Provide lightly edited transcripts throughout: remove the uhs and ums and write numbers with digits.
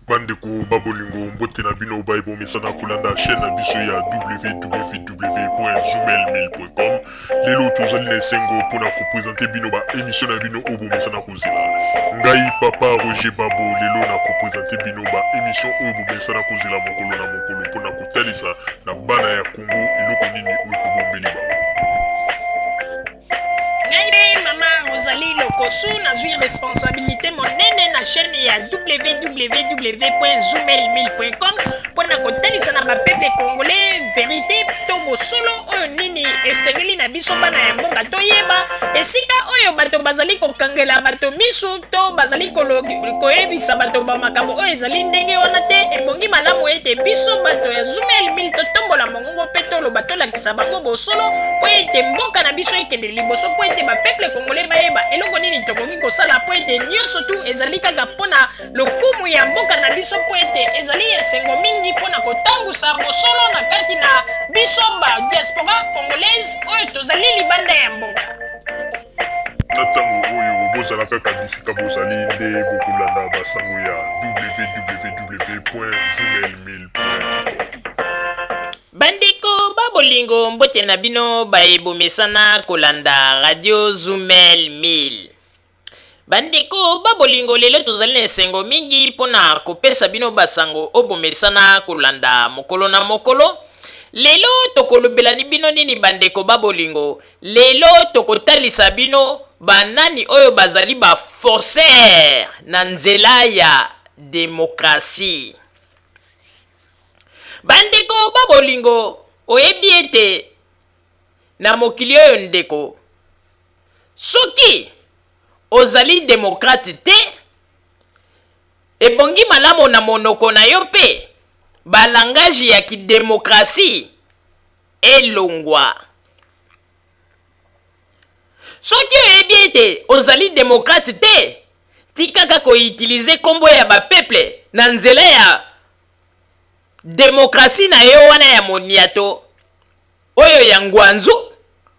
Bandeko ba bolingo, mbote na bino baye bomesana kolanda chaîne na biso ya www.zoomail1000.com. Lelo tozali na esengo mpona kopresente bino ba émission na bino oyo bomesana kozela. Ngai papa Roger Babo lelo na kopresente bino ba émission oyo bomesana kozela mokolo na mokolo mpona kotalisa na bana ya Congo eloko nini oyo tobombeli bango. Ngai nde mama Rosalie Lokosu, nazwi responsabilité monene na chaîne ya www.zoomail1000.com mpo na kotalisa na bapeuple congolais verité to bosolo oyo nini esengeli na biso bana ya mboka toyeba esika oyo bato bazali kokangela bato misu to bazali koyebisa bato bamakambo oyo ezali ndenge wana te. Ebongi malamu ete biso bato ya Zoomail 1000 totombola mongongo mpe toloba, tolakisa bango bosolo mpo ete mboka na biso ekende liboso, mpo ete bapeuple congolais bayeba eloko nini tokoki kosala, mpo ete nyonso tu ezali kaka mpo na lokumu ya mboka na biso, mpo ete ezali esengo mingi mpo na kotambusa bosolo na kati na biso ba diaspora congolaise oyo tozali libanda ya mboka. Na ntango oyo bozala kaka bisika bozali nde bokolanda basango ya www.zoomail1000.com. Bandeko ba bolingo, mbote na bino baye bomesana kolanda radio Zumel 1000. Bandeko ba bolingo, lelo tozali na esengo mingi mpo na kopesa bino basango oyo bomesana kolanda mokolo na mokolo. Lelo tokolobela ni bino nini bandeko ba bolingo? Lelo tokotalisa bino banani oyo bazali ba faussaires na nzela ya demokrasi. Bandeko ba bolingo, oyebi ete na mokili oyo ndeko, soki ozali demokrate te, ebongi malamu na monoko na yo mpe ba langage ya kidemokrasi elongwa. Soki oyebi ete ozali demokrate te, tikaka ko utiliser kombo ya ba peuple na nzela ya demokrasi na yo wana ya moniato, oyo ya ngwanzu,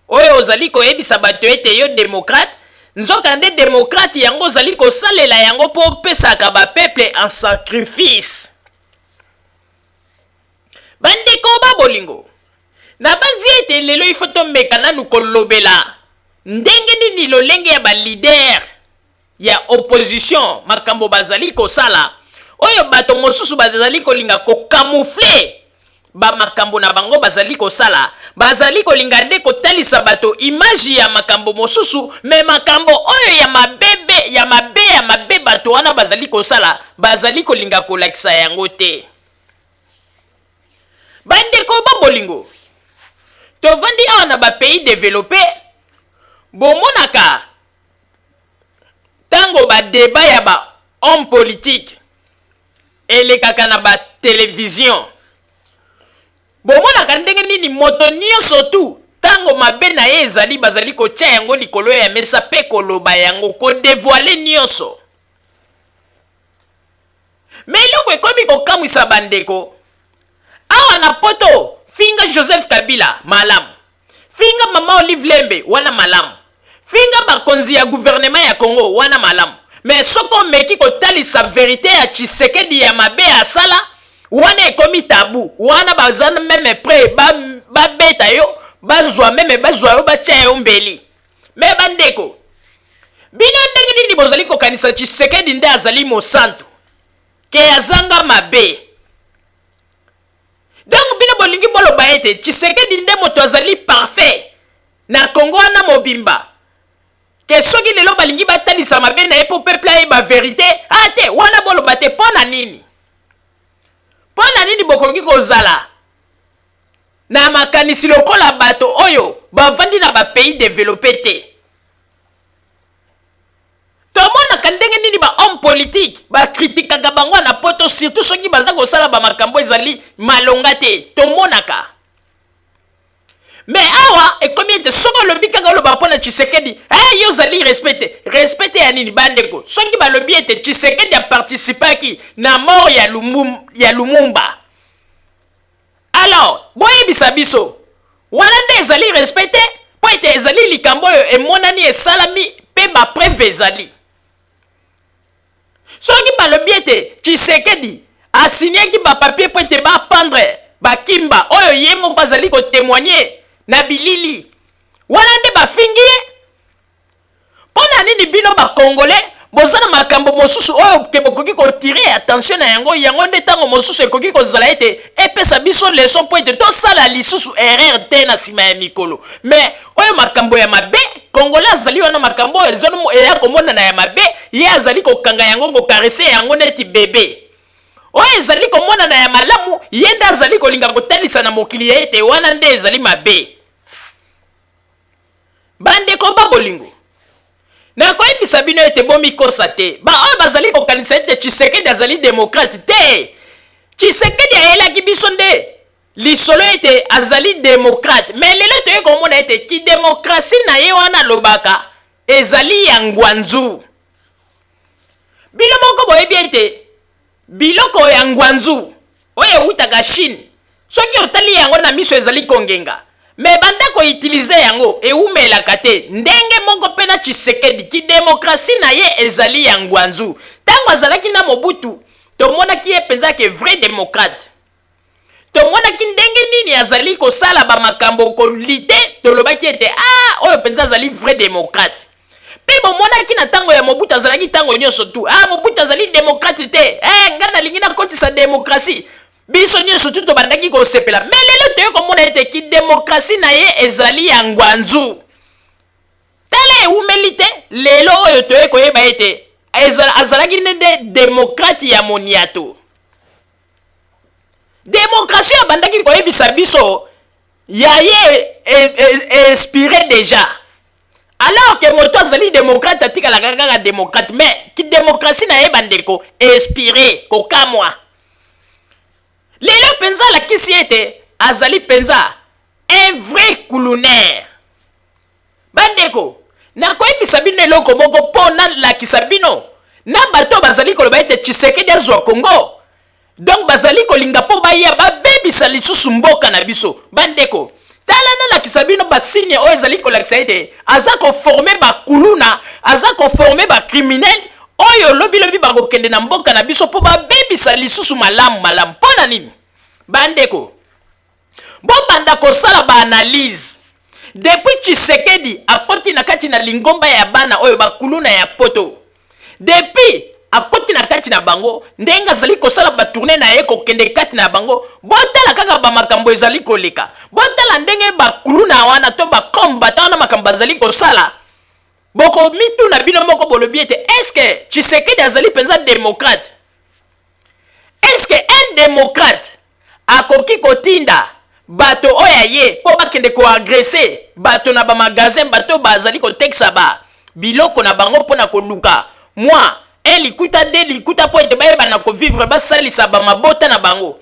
oyo ozali koyebisa bato ete yo demokrate, nzokande demokrate yango ozali kosalela yango mpo opesaka ba peuple en sacrifice. Bandeko ba bolingo, nabanzi ete lelo il faut tomeka nanu kolobela ndenge nini lolenge ya ba leader ya opposition makambo bazali kosala oyo bato mosusu bazali kolinga ko camoufler ba makambo na bango bazali kosala, bazali kolinga nde kotalisa bato image ya makambo mosusu, me makambo oyo ya mabebe ya mabe ya mabe bato wana bazali kosala bazali kolinga kolakisa yango te. Bandeko ba bolingo, tovandi awa na ba pays developpe, bomonaka tango ba debat ya ba homme politique elekaka na ba television, bomonaka ndenge nini moto nyonso tu tango mabe na ye ezali bazali kotia yango likolo ya mesa pe koloba yango, ko devoiler nyonso. Mais eloko ekomi kokamwisa bandeko awa na poto, finga Joseph Kabila malamu, finga mama Olive Lembe wana malamu, finga bakonzi ya gouvernement ya Congo wana malamu, mais soki omeki kotalisa verite ya Tshisekedi ya mabe asala wana ekomi tabu, wana baza meme près babeta ba yo, bazwa meme bazwa yo batia yo mbeli. Me bandeko, bino ndenge nini bozali kokanisa Tshisekedi nde azali mosantu ke azanga mabe? Donc bino bolingi boloba ete Tshisekedi nde moto azali parfait na Congo wana mobimba, ke soki lelo balingi batalisa mabe na ye mpo peuple ayeba verite? Ah te, wana boloba te. Mpo na nini? Mpo na nini bokoki kozala na makanisi lokola bato oyo bavandi na ba pays developpe te? Tomonaka ndenge nini ba homme politique bakritikaka bango na poto, surtout soki baza kosala ba makambo ezali malonga te, tomonaka. Me awa ekomi ete soki olobi kaka oloba mpo na Tshisekedi, hey, yo ozali respect te. Respect te ya nini bandeko? Soki balobi ete Tshisekedi aparticipaki na mort ya, Lumum, ya Lumumba, alors boyebisa biso wana nde ezali respect te, mpo ete ezali likambo oyo emonani esalami mpe ba preuve ezali. Soki balobi ete Tshisekedi asignaki ba papier mpo ete ba pendre bakimba oyo ye moko azali ko temoigner na bilili wana nde bafingi ye? Mpo na nini bino ba Congolais boza na makambo mosusu oyo ke bokoki ko tirer attention na yango, yango nde ntango mosusu ekoki kozala ete epesa biso leçon mpo ete tosala lisusu erreur te na nsima ya mikolo. Mais oyo makambo ya mabe, Congolais azali wana makambo oyo ezali eya komonana ya mabe, ye azali kokanga yango, kocaresser yango neti bebe. Oyo ezali komonana ya malamu, ye nde azali kolinga kotalisa na mokili ya ete wana nde ezali mabe. Bandeko ba bolingo, nakoyebisa bino ete bomikosa te. Baoyo bazali kokanisa ete Tshisekedi azali demokrate te. Tshisekedi ayelaki biso nde lisolo ete azali demokrate, me lelo toye komona ete kidemokrasi na ye wana alobaka ezali ya ngwanzu. Bino moko boyebi ete Biloko ya ngwanzu oyo ewutaka Chine, soki otali yango na miso ezali kongenga, mais banda ko utiliser yango ewumelaka te. Ndenge moko pe na Tshisekedi, ki democratie na ye ezali ya ngwanzu. Tango azalaki na Mobutu, tomonaki ye penza ke vrai democrate. Tomonaki ndenge nini azali kosala ba makambo ko lutter, tolobaki ete ah oyo penza azali vrai democrate. Pe bomonaki na tango ya Mobutu azalaki tango nionso tout ah Mobutu azali democrate te eh nga nalingi nakotisa democratie. Biso nionso tout tobandaki kosepela mais lelo toye komona ete ki democratie na ye ezali ya ngwanzu. Tala ewumeli te lelo oyo toye koyeba ete azalaki nde democrate ya moniato. Democratie abandaki koyebisa biso ya ye inspiré déjà alors que moto azali démocrate atikalaka kaka démocrate mais ki démocratie na ye bandeko inspiré kokamwa lelo mpenza alakisi ete azali mpenza un vrai kulunaire. Bandeko, nakoyebisa bino eloko moko mpo nalakisa bino na bato oyo bazali koloba ete Tshisekedi azwa Congo. Donc bazali kolinga mpo baya babebisa lisusu mboka na biso. Bandeko, tala nalakisa bino ba signe oyo ezali kolakisa ete aza koforme ba kuluna, aza koforme ba criminel oyo lobi lobi bakokende na mboka na biso mpo babebisa lisusu malamu malamu. Mpo na nini? Bandeko, Bobanda kosala ba analyse. Depuis Tshisekedi akoti na kati na lingomba ya bana oyo ba kuluna ya poto. Depuis akoti na kati na bango ndenge azali kosala ba tournee na ye kokende kati na bango, botala kaka ba makambo ezali koleka. Botala ndenge ba kuluna wana to ba combattants wana makambo bazali kosala. Bokomituna bino moko bolobi ete est-ce que Tshisekedi azali penza democrate? Est-ce que un democrate akoki kotinda bato oyo ya ye mpo bakende ko agresser bato na ba magasin, bato oyo bazali kotekisa ba biloko na bango mpo na koluka mwa un likuta deux likuta mpo ete bayeba na ko vivre, basalisa ba mabota na bango?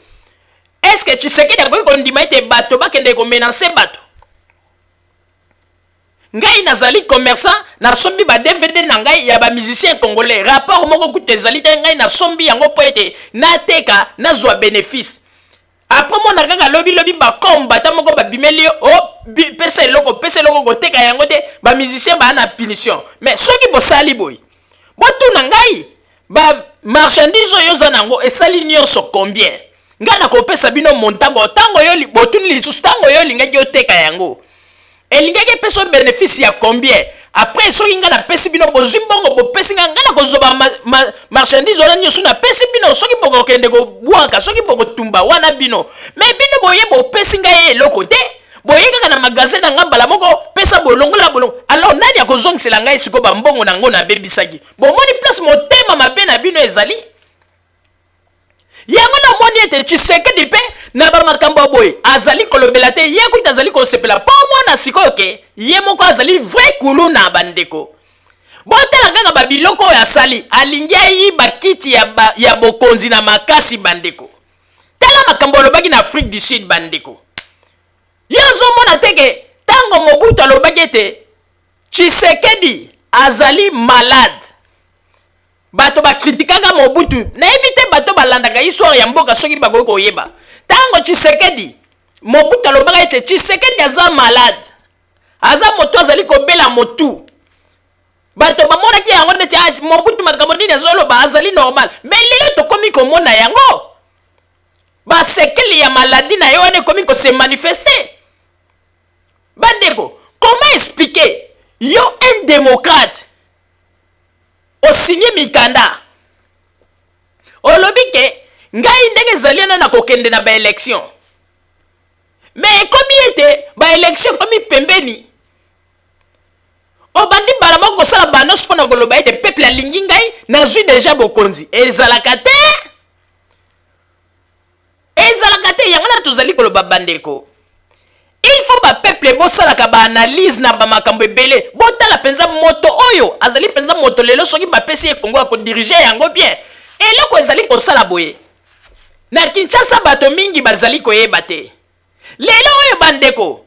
Est-ce que Tshisekedi akoki kondima ete bato bakende ko menacer bato? Ngai nazali commerçant, nasombi ba DVD na ngai ya ba musiciens congolais, rapport moko kutu ezali te, ngai nasombi yango mpo ete nateka nazwa benefice. Après mona kaka lobi lobi ba combattant moko babimeli yo, oh, pesa eloko, pesa eloko, koteka yango te, ba musiciens ba na punition. Mais soki bosali boye, botuna ngai ba marchandise oyo oza nango esali nyonso combien? Ngai nakopesa bino montant bo tango yo botuni lisusu tango yo olingaki oteka yango elingaki epesa yo benefice ya combien? Après soki ngai napesi bino bozwi mbongo bopesi ngai, ngai nakozwa ba marchandise wana nyonso napesi bino, soki bokokende kobwaka soki bokotumba wana bino, mais bino boye bopesi ngai eloko te, boye kaka na magasin na ngai mbala moko pesa bolongola bolongo, alors nani akozongisela ngai sikoyo ba mbongo na yango nabebisaki? Bomoni place motema mabe na bino ezali? Yango namoni ete Tshisekedi mpe na ba makambo ya boye azali kolobela te, ye kutu azali kosepela mpo omona sikoyo ke ye moko azali vrai kuluna. Bandeko, botala kaka ba biloko oyo asali, alingi ayiba kiti ya, ba, ya bokonzi na makasi. Bandeko, tala makambo alobaki na Afrique du Sud. Bandeko, ye ozomona te ke tango Mobutu alobaki ete Tshisekedi azali malade, Bato ba critikaka Mobutu, nayebi te bato balandaka histoire ya mboka soki bakoki koyeba. Tango Tshisekedi, Mobutu alobaka ete Tshisekedi aza malade, aza moto azali kobela motu. Bato bamonaki yango neti ah, Mobutu makambo nini azoloba, azali normal. Mais lelo tokomi komona yango, basekele ya maladie na ye wana ekomi kose manifester. Bandeko, comment expliquer yo un démocrate osigne mikanda, olobi ke ngai ndenge ezali wana nakokende na baélection, mais ekomi ete baélection ekomi pembeni, obandi mbala moko kosala baannonce mpo na koloba ete peuple alingi ngai, nazwi déjà bokonzi? Ezalaka te, ezalaka te. Yango wana tozali koloba, bandeko, il faut bapeuple bosalaka baanalyse na bamakambo ebele. Botala mpenza moto oyo azali mpenza moto lelo, soki bapesi ye Kongo, akodiriger yango bien. Eloko ezali kosala boye na Kinshasa, bato mingi bazali koyeba te. Lelo oyo, bandeko,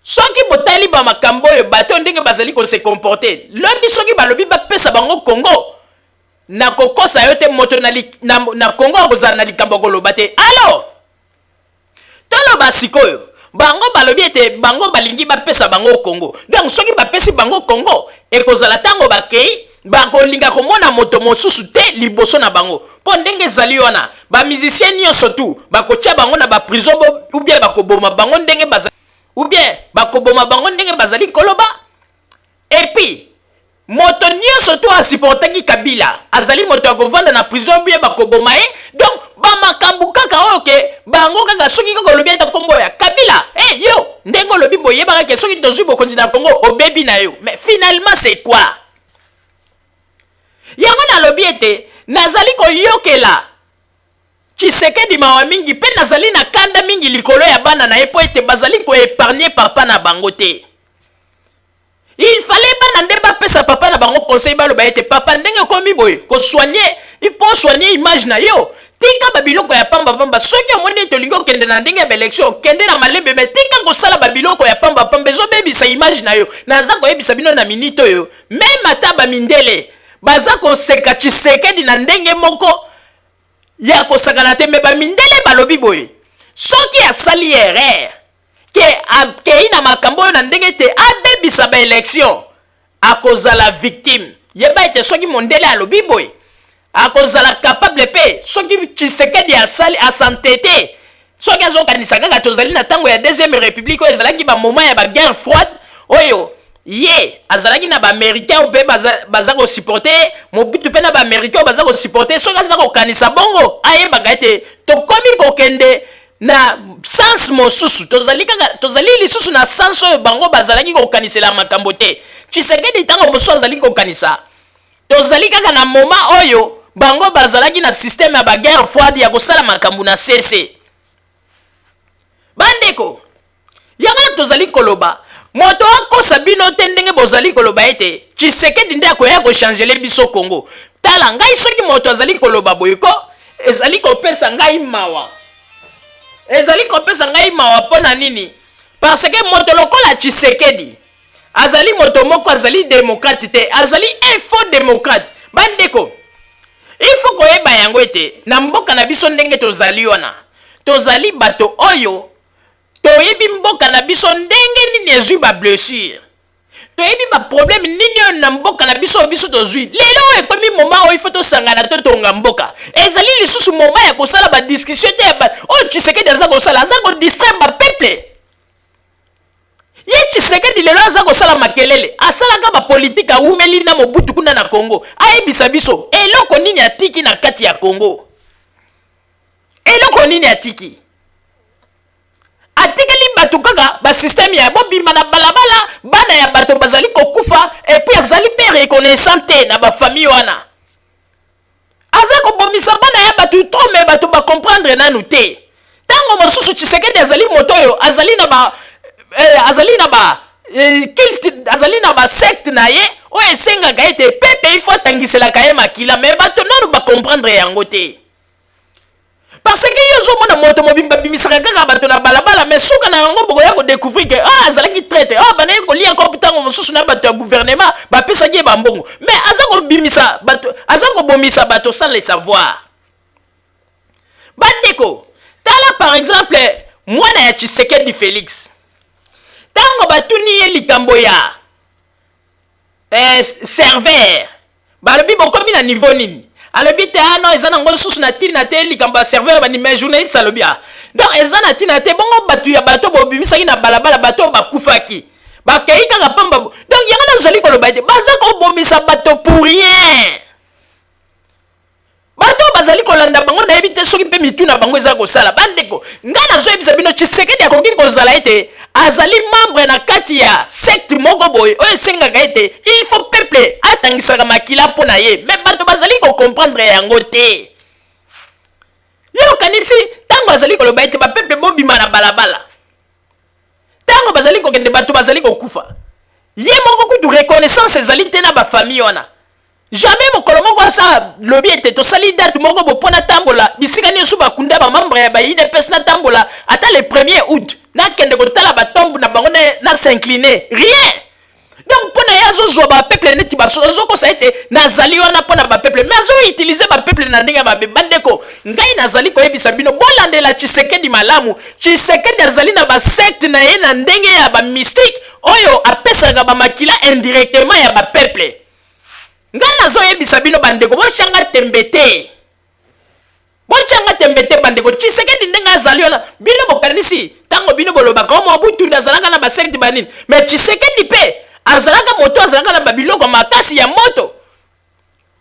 soki botali bamakambo oyo, bato ndenge bazali kose comporter, lobi soki balobi bapesa bango Kongo, nakokosa yo te, moto na Kongo akozala na likambo ya koloba te. Alors toloba sikoyo, bango balobi ete bango balingi bapesa bango Kongo. Donc soki bapesi bango Kongo, ekozala ntango bakei, bakolinga komona moto mosusu te liboso na bango, mpo ndenge ezali wana, bamusicien nyonso tu bakotia bango na baprison ou bien bakoboma bango ndenge bazali, ou bien bakoboma bango ndenge bazali koloba. Et puis moto nyonso to asupportaki Kabila azali moto ya kovanda na prison, bien bakoboma ye. Donc bamakambo kaka oyo ke bango kaka soki kaka olobi ata nkombo ya Kabila, hey, yo ndenge olobi boyebaka ke soki tozwi bokonzi na Kongo, obebi na yo. Mais finalement, c'est quoi? Yango nalobi ete nazali koyokela Tshisekedi mawa mingi, mpe nazali na kanda mingi likolo ya bana na ye, mpo ete bazali koépargner papa na bango te. Il fallait bana nde bapesa papa na bango conseil, baloba ete papa, ndenge ekomi boye, kosoigner, mpo soigner image na yo, tika babiloko ya pambapamba. Soki omoni ete olingi okende na ndenge ya baélection, okende na malembe, mais tika kosala babiloko ya pambapamba, ezobebisa image na yo. Naza koyebisa bino na minute oyo, même ata bamindele baza koseka Tshisekedi na ndenge moko ya kosakana te, mais bamindele balobi boye, soki asali erreur ke akei na makambo oyo na ndenge te abebisa baélection, akozala victime. Yeba ete soki mondele alobi boye, akozala capable. Mpe soki Tshisekedi asali asante te, soki azokanisa kaka tozali na ntango ya deuxième république oyo ezalaki bamoment ya baguerre froide, oyo ye azalaki na baaméricain mpe baza, baza kosupporter Mobutu, mpe na baaméricain oyo baza kosupporter, soki aza kokanisa bongo, ayebaka ete tokomi kokende na sens mosusu. Tozali kaka, tozali lisusu na sens oyo bango bazalaki kokanisela makambo te. Tshisekedi ntango mosusu azali kokanisa tozali kaka na moment oyo bango bazalaki na système ya baguerre froide, ya kosala makambo na cc. Bandeko, yango tozali koloba, moto akosa bino te ndenge bozali koloba ete Tshisekedi nde akoya kochanger biso Kongo. Tala ngai, soki moto azali koloba boye ko, ezali kopesa ngai mawa, ezali kopesa ngai mawa. Mpo na nini? Parce que moto lokola Tshisekedi azali moto moko azali démocrate te, azali un faux démocrate. Bandeko, il faut koyeba yango ete na mboka na biso, ndenge tozali wana, tozali bato oyo toyebi mboka na biso ndenge nini ezwi bablessure, toyebi baproblème nini oyo na mboka na biso biso tozwi lelo. Oyo ekomi moment oyo ifo tosangana, totonga mboka. Ezali lisusu moment ya kosala badiscussion te. Oyo Tshisekedi aza kosala, aza kodistraire bapeuple. Ye Tshisekedi lelo aza kosala makelele, asalaka bapolitike, awumeli na Mobutu kuna na Congo. Ayebisa biso eloko nini atiki na kati ya Congo, eloko nini atiki? Atikeli bato kaka basystème ya bobima na balabala, bana ya bato bazali kokufa, et puis azali mpe reconnaissant te na bafamille wana. Aza kobomisa bana ya bato trop, mais bato bacomprendre nanu te. Ntango mosusu Tshisekedi azali moto oyo azali na ba culte, azali na basecte na ye oyo esengaka ete pepe ifo atangiselaka ye makila, mais bato nanu bacomprendre yango te, parce que yo ozomona moto mobimba abimisaka kaka bato na balabala, mais suka na yango bokoya kodécouvrir ke ah, azalaki traître, ah, bandaki kolia kopi ntango mosusu na bato ya gouvernement, bapesaki ye bambongo, mais aza kobimisa bato, aza kobomisa bato sans le savoir. Bandeko, tala par exemple mwana ya Tshisekedi, Félix, ntango batuni ye likambo ya Eh, serveur balobi bokomi na niveau nini? Alobi te, ah non, eza nango lisusu na ntina te likambo ya serveur bani. Mais journaliste alobi: ah donc eza na ntina te, bongo bato ya bato bobimisaki na balabala, bato oyo bakufaki bakei kaka pamba? Donc yango nazali koloba ete baza kobomisa bato pour rien. Bato oyo bazali kolanda bango, nayebi te soki mpe mitu na bango eza kosala. Bandeko, ngai nazoyebisa bino, Tshisekedi akoki kozala ete azali membre na kati ya secte moko boye oyo esengaka ete il faut peuple atangisaka makila mpo na ye, mais bato bazali kocomprendre yango te. Ye okanisi ntango azali koloba ete bapeuple bobima na balabala, ntango bazali kokende, bato bazali kokufa, ye moko kutu reconnaissance ezali te na bafamille wana. Jamais mokolo moko asa lobi ete tosali date moko bo mpo natambola bisika nyonso bakunda bamembre ya ba UDPS, natambola ata le 1er août, nakende kotala batombe na bango, na s'incliner, rien. Donc mpo na ye azozwa bapeuple neti baso, azokosa ete nazali wana mpo na bapeuple, mais azoutiliser bapeuple na ndenge ya mabe. Bandeko, ngai nazali koyebisa bino, bolandela Tshisekedi malamu. Tshisekedi azali na basecte na ye na ndenge ya bamystique oyo apesaka bamakila indirectement ya bapeuple. Ngai nazoyebisa bino bandeko, botyanga tembe te, botyanga tembe te bandeko. Tshisekedi ndenge azali wana, bino bokanisi ntango bino bolobaka o Mobutu azalaka na basecte banini, mais Tshisekedi mpe azalaka moto azalaka na babiloko makasi ya moto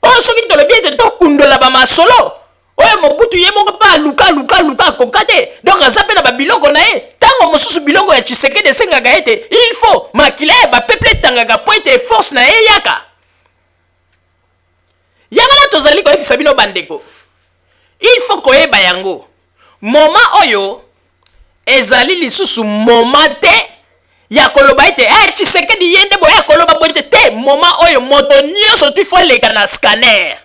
oyo. Soki tolobi ete tokundola bamasolo oyo Mobutu ye moko mpe aluka, aluka, aluka, akoka te. Donc aza mpe na babiloko na ye. Ntango mosusu biloko ya Tshisekedi esengaka ete il faut makila ya bapeuple etangaka mpo ete force na ye eyaka. Yango wana tozali koyebisa bino bandeko, il faut koyeba yango. Moment oyo ezali lisusu moment te ya koloba ete eh, Tshisekedi ye nde boye, koloba boye te te. Moment oyo moto nyonso tu faut aleka na scanner.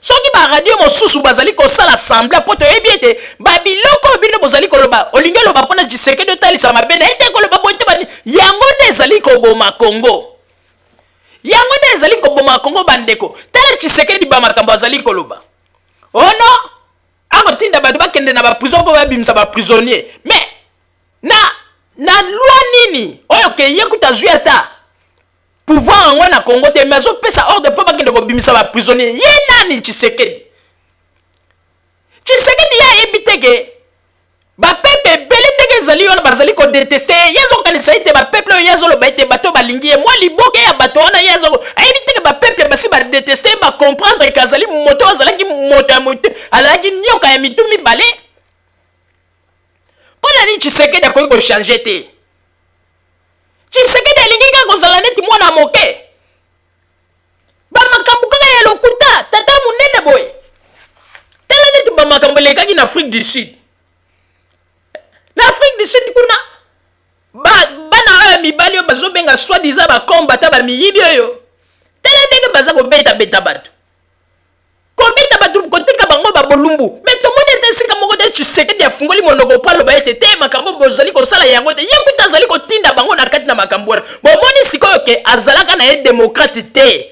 Soki baradio mosusu bazali kosala semblant, mpo toyebi ete babiloko oyo bino bozali koloba, olingi oloba mpona Tshisekedi, otalisa mabe na ye te, koloba boye te bani, yango nde ezali koboma Kongo, yango nde ezali koboma Kongo. Bandeko, tala Tshisekedi, bamakambo azali koloba ono akotinda bato bakende na baprison mpo babimisa baprisonnier, mais na loi nini oyo ke ye kuta azwi ata pouvoir yango na Congo te, mais azopesa ordre mpo bakende kobimisa baprisonnier? Ye nani Tshisekedi? Tshisekedi ye ayebi te ke bapeuple ebele ndenge ezali wana bazali kodétester ye. Azokanisa ete bapeuple oyo ye azoloba ete bato balingi ye, mwa liboke ya bato wana, ye ayebi te ke bapeuple basi badétester ye, bacomprendre ke azali moto, azalaki moto ya moto, azalaki nyoka ya mitu mibale. Mpo na nini Tshisekedi akoki kochanger te? Tshisekedi alingi kaka kozala neti mwana moke, bamakambo kaka ya lokuta. Tata monene boye, tala neti bamakambo elekaki na Afrique du Sud. Na Afrique du Sud kuna, bana oyo ya mibali oyo bazobenga soi-disant bakombata, bamiyibi oyo, tala ndenge baza kobetabeta bato, kobeta bato, koteka bango babolumbu. Mais tomoni ete esika moko te Tshisekedi afungoli monoko mpo aloba ete te, makambo bozali kosala yango te. Ye kuta azali kotinda bango na kati na makambo wana. Bomoni sikoyo ke azalaka na ye démocrate te.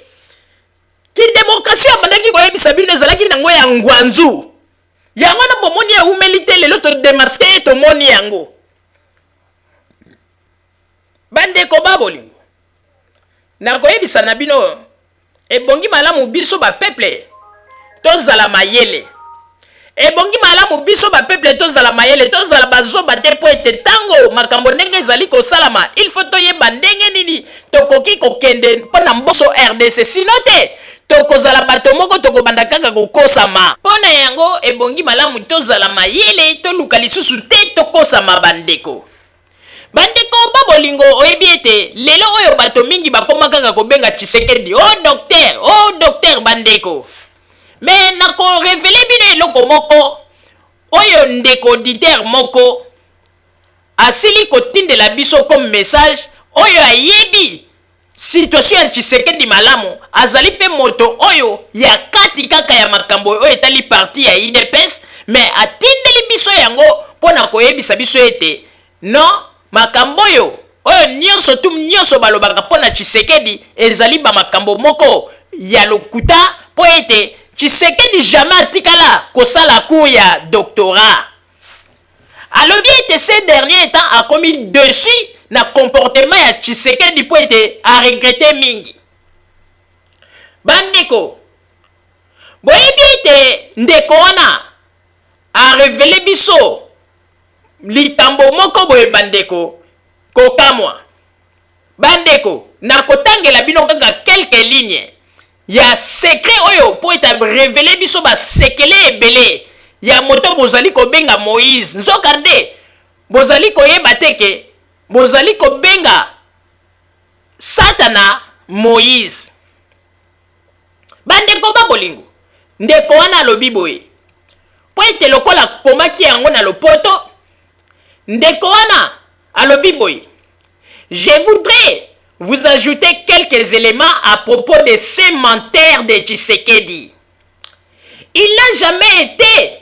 Kidémocratie abandaki koyebisa bino ezalaki nango ya ngwanzu. Yango wana bomoni ewumeli te, lelo todémasquer ye, tomoni yango. Bandeko ba bolingo, nakoyebisa na bino, ebongi malamu biso bapeuple tozala mayele, ebongi malamu biso bapeuple tozala mayele, tozala bazoba te, mpo ete ntango makambo ndenge ezali kosalama, il faut toyeba ndenge nini tokoki kokende mpo na mboso RDC. Sinon te, tokozala bato moko tokobanda kaka kokosama. Mpo na yango ebongi malamu tozala mayele, toluka lisusu te tokosama. Bandeko, bandeko ba bolingo, oyebi ete lelo oyo bato mingi bakóma kaka kobenga Tshisekedi o oh, docteur, o oh, docteur. Bandeko, mais nakorévéler bino eloko moko oyo ndeko auditeur moko asili kotindela biso comme message, oyo ayebi situation ya Tshisekedi malamu, azali mpe moto oyo ya kati kaka ya makambo oyo etali parti ya UDPS. Mais atindeli biso yango mpo na koyebisa biso ete non, makambo oyo nyonso tu nyonso balobaka mpo na Tshisekedi ezali bamakambo moko ya lokuta, mpo ete Tshisekedi jamais atikala kosala cours ya doctorat. Alobi ete ces derniers temps akomi dessus na comportement ya Tshisekedi mpo ete aregretter mingi. Bandeko, boyebi ete ndeko wana a revele biso likambo moko boye bandeko, kokamwa. Bandeko, nakotangela bino kaka quelques lignes ya secret oyo mpo ete revele biso basekele ebele ya moto bozali kobenga Moïse. Nzokande bozali koyeba te ke bozali kobenga Satana Moïse. Bandeko ba bolingo, ndeko wana alobi boye, mpo ete lokola akomaki yango na lopoto, ndeko wana alobi boye, Je voudrais vous ajouter quelques éléments à propos de ce menteur de Tshisekedi. Il n'a jamais été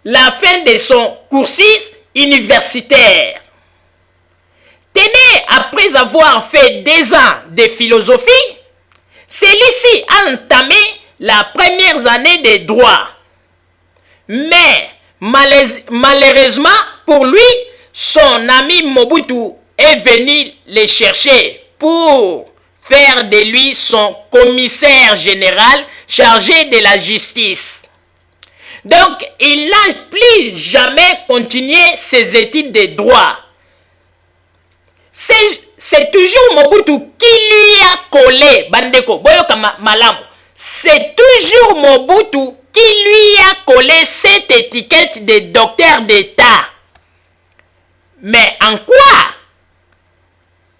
la fin de son cursus universitaire. Tenez, après avoir fait 2 ans de philosophie, celui-ci a entamé la première année de droit. Mais malheureusement pour lui, son ami Mobutu est venu le chercher pour faire de lui son commissaire général chargé de la justice. Donc, il n'a plus jamais continué ses études de droit. C'est toujours Mobutu qui lui a collé, bandeko, boyoka malamu. C'est toujours Mobutu qui lui a collé cette étiquette de docteur d'État. Mais en quoi?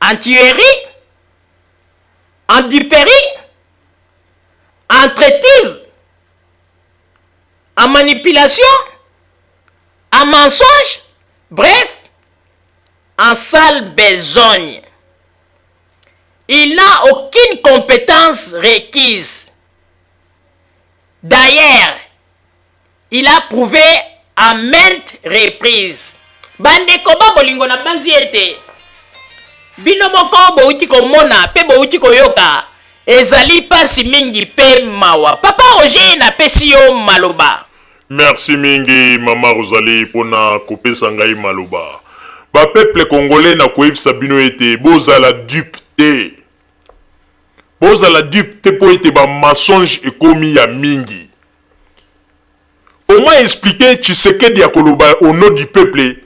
En tuerie? En duperie? En traîtrise? En manipulation? En mensonge? Bref, en sale besogne. Il n'a aucune compétence requise. D'ailleurs, il a prouvé à maintes reprises. Bandeko ba bolingo, na banzi ete bino moko bouti komona mpe bouti koyoka, ezali mpasi mingi mpe mawa. Papa Roger, napesi yo maloba. Merci mingi, mama Rosalie, mpona kopesa ngai maloba. Bapeuple congolais, na koyebisa bino ete bozala dupe te, bozala dupe te, mpo ete bamensonge ekomi ya mingi. Comment expliquer Tshisekedi ya koloba au nom du peuple,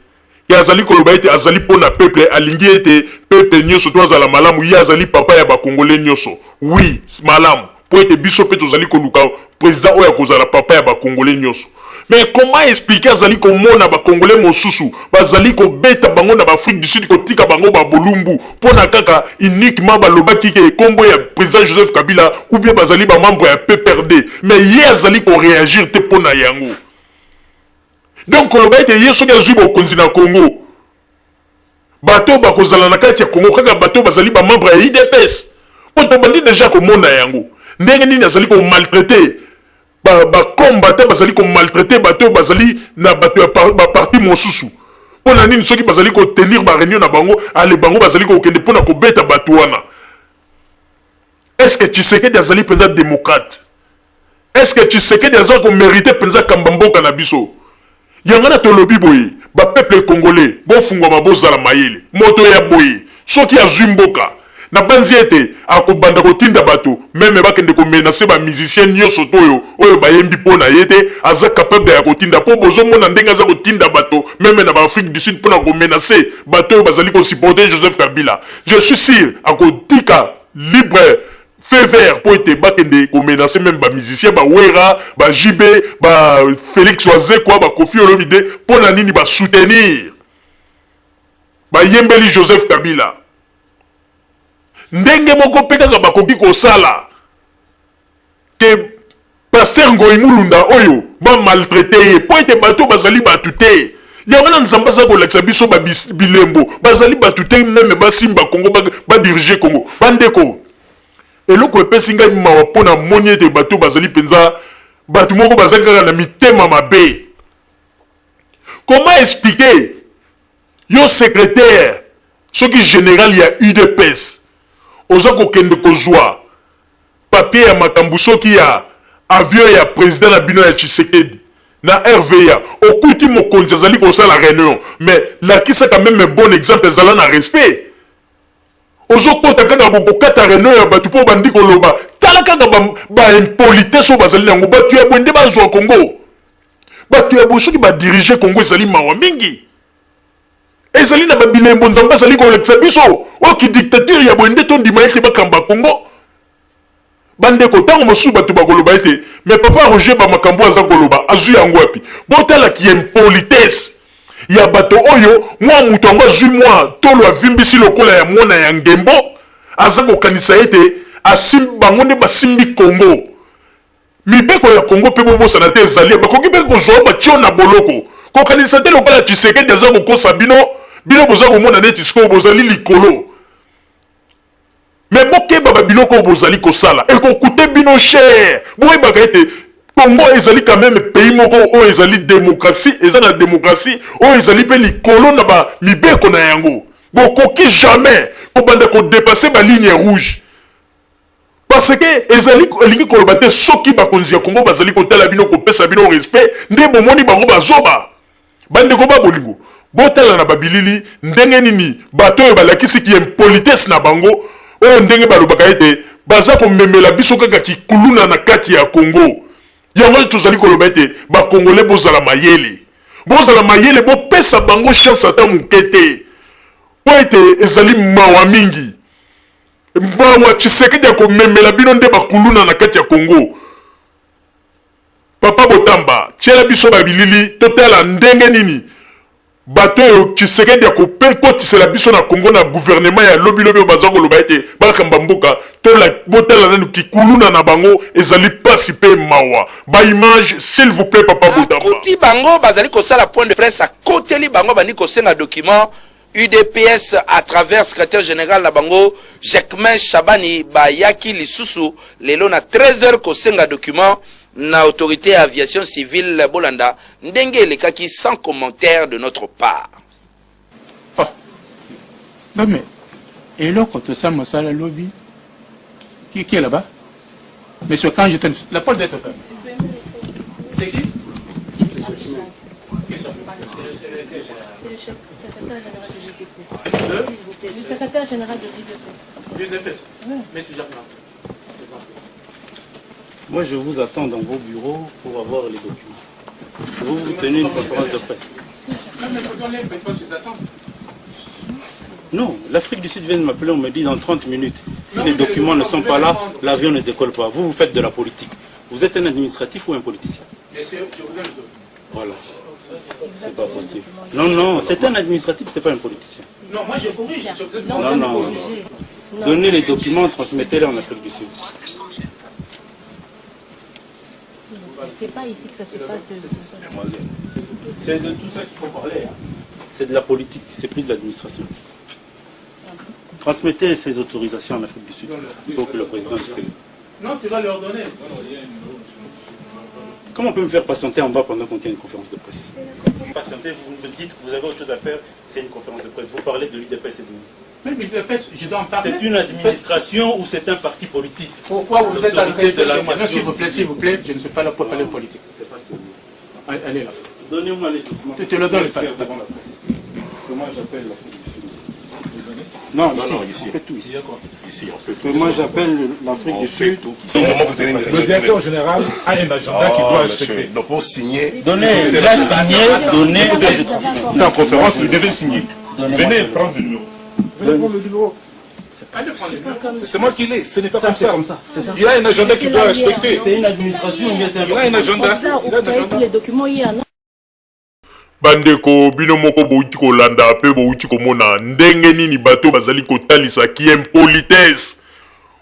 ye azali koloba ete azali mpo na peuple, alingi ete peuple nyonso to azala malamu, ye azali papa ya bakongole nyonso? Oui, malamu, mpo ete biso mpe tozali koluka président oyo akozala papa ya bakongole nyonso. Mais comment expliquer azali komona bakongole mosusu bazali kobeta bango na baAfrique du Sud, kotika bango babolumbu mpo na kaka uniquement balobaki ke nkombo ya président Joseph Kabila ou bien bazali bamembre ya PPRD, mais ye azali koréagir te mpo na yango? Donc koloba ete ye soki azwi bokonzi na Congo, bato bakozala na kati ya Congo kaka bato bazali bamembre ya UDPS, mpo tobandi déjà komona yango ndenge nini azali komaltraiter bacombattants, bazali komaltraiter bato bazali na bato ya baparti mosusu. Mpo na nini soki bazali kotenir baréunion na bango, ale bango bazali kokende mpona kobeta bato wana? Est ce que Tshisekedi azali mpenza démocrate? Est ce que Tshisekedi aza komériter mpenza kamba mboka na biso? Yango na tolobi boye, bapeuple congolais, bofungwama, bozala mayele. Moto ya boye soki azwi mboka, nabanzi ete akobanda kotinda bato même bakende komenacer bamusicien nyonso to oyo bayembi mpo na ye te. Aza capable ya kotinda, mpo bozomona ndenge aza kotinda bato même na baAfrique du Sud mpona komenacer bato oyo bazali kosupporter Joseph Kabila. Je suis sûr akotika libre feu vert mpo ete bakende komenacer même bamusicien, baWerra, baJB, baFélix Wazekwa, baKoffi Olomide. Mpo na nini basoutenir, bayembeli Joseph Kabila? Ndenge moko mpe kaka bakoki kosala ke pasteur Ngoi Mulunda oyo bamaltraiter ye, mpo ete bato bazali bato te. Yango na Nzambe aza kolakisa biso bilembo, bazali bato te même basimba Kongo, badiriger Kongo. Bandeko, eloko epesi ngai mawa mpo na moni ete bato bazali mpenza bato moko bazali kaka na mitema mabe. Comment expliquer yo secrétaire soki général ya UDPS oza kokende kozwa papier ya makambo soki ya avion ya président na bino ya Tshisekedi na RVA, okuti mokonzi azali kosala réunion? Mais lakisaka même bon exemple, ezala na respect. Ozokota kaka bokokata réunion ya bato mpo bandi koloba. Tala kaka ba, ba impolitesse oyo bazali na yango. Bato ya boye nde bazwa Congo. Bato ya boye soki ba diriger Congo ezali mawa mingi. Ezali na ba bilembo Nzambe azali kolakisa biso. Oyo ki dictature ya boye nde tondima ete bakamba Congo. Bandeko, ntango mosusu bato bakoloba ete mais papa Roger ba makambo aza koloba azwi yango wapi? Botala ki impolitesse ya bato oyo, mwa moto yango azwi mwa tolo avimbisi lokola ya mwana ya ngembo, aza kokanisa ete asimbi, bango nde basimbi Congo. Mibeko ya Congo pe bobosana te ezali, bakoki pe kozwa yo batie yo na boloko. Kokanisa te lokola Tshisekedi aza kokosa bino, bino boza komona neti sikoyo bozali likolo. Mais bokeba ba biloko oyo bozali kosala eko coute bino cher. Boyebaka ete Congo ezali quand meme pays moko oyo ezali democratie, eza na democratie oyo ezali pe likolo na ba mibeko na yango. Bokoki jamais kobanda ko depasser ba lignes rouges. Parce que ezali elingi koloba te soki bakonzi ya Congo bazali kotala bino kopesa bino respect nde bomoni bango bazoba. Bandeko ba bolingo, botala na ba bilili ndenge nini bato oyo balakisi ki impolitesse na bango, oyo ndenge balobaka ete baza komemela biso kaka ki kuluna na kati ya Congo. Yango tozali koloba ete ba Congolais bozala mayele. Bozala mayele, bopesa bango chance ata moke te. Mpo ete ezali mawa mingi. Mawa Tshisekedi akomemela bino nde ba kuluna na kati ya Congo. Papa Botamba, tiela biso ba bilili totala ndenge nini bato oyo Tshisekedi akotisela biso na Congo na gouvernement ya lobi lobi oyo baza koloba ete bakamba mboka, tola botala nanu kikuluna na bango ezali pasi pe mawa. Ba images s'il vous plait papa Botamba. Akuti bango bazali kosala point de presse, akoteli bango abandi kosenga document Udps à travers secretaire general na bango Jacquemain Shabani bayaki lisusu lelo na 13 heures kosenga document na autorite ya aviation civile bolanda ndenge elekaki sans commentaire de notre part. Oh. Non mais eloko tosala mosala lobi qui, qui est là-bas Monsieur, quand je te... La porte doit être fermée. C'est qui C'est le chef, secrétaire général de l'UDPS. S'il vous plaît. Le secrétaire général de l'UDPS. L'UDPS Oui. Monsieur Jacques Moi, je vous attends dans vos bureaux pour avoir les documents. Vous, vous tenez une conférence de presse. Non, l'Afrique du Sud vient de m'appeler, on me dit dans 30 minutes, si les documents ne sont pas là, l'avion ne décolle pas. Vous, vous faites de la politique. Vous êtes un administratif ou un politicien? Monsieur, je vous donne le Voilà. C'est pas possible. Non, non, c'est un administratif, c'est pas un politicien. Non, moi je corrige. Non, non, non. Donnez les documents, transmettez-les en Afrique du Sud. C'est pas ici que ça se passe. C'est de tout ça qu'il faut parler. Hein. C'est de la politique, c'est plus de l'administration. Transmettez ces autorisations en Afrique du Sud pour que le président du Sénégal. Non, tu vas leur donner. Comment on peut me faire patienter en bas pendant qu'on tient une conférence de presse? Patienter, vous me dites que vous avez autre chose à faire, c'est une conférence de presse. Vous parlez de l'UDPS et de nous. Oui, mais l'UDPS, je dois en parler. C'est une administration ou c'est un parti politique? Pourquoi vous êtes L'autorité adressé de chez moi? Non, l'aviation s'il vous plaît, s'il vous plaît, je ne suis pas là pour parler de politique. C'est pas sérieux. Allez là. Donnez-moi les documents. Tu te le donnes, Faire pas. devant la presse. Comment j'appelle la police? Non, ici, non, ici. On fait tout ici. Ici, on fait tout. Que moi j'appelle l'Afrique On du fait Sud. tout ici. Au moment où vous tenez une Le réunion, directeur général a un agenda qu'il Oh, doit monsieur. respecter. Donc pour signer, Donnez, il a signé, donnez, je transmets. En conférence, vous devez signer. Donnez-moi Venez le prendre le numéro. Venez prendre le numéro. C'est moi qui l'ai, ce n'est pas Ça, comme c'est ça. comme ça, c'est ça. Il a un agenda qu'il doit respecter. C'est une administration ou bien c'est un Il a un agenda. Comme ça, Il a un vous voyez agenda. tous les documents hier, non? Bandeko, bino moko bowuti kolanda pe bowuti komona ndenge nini bato bazali kotalisa ki impolitesse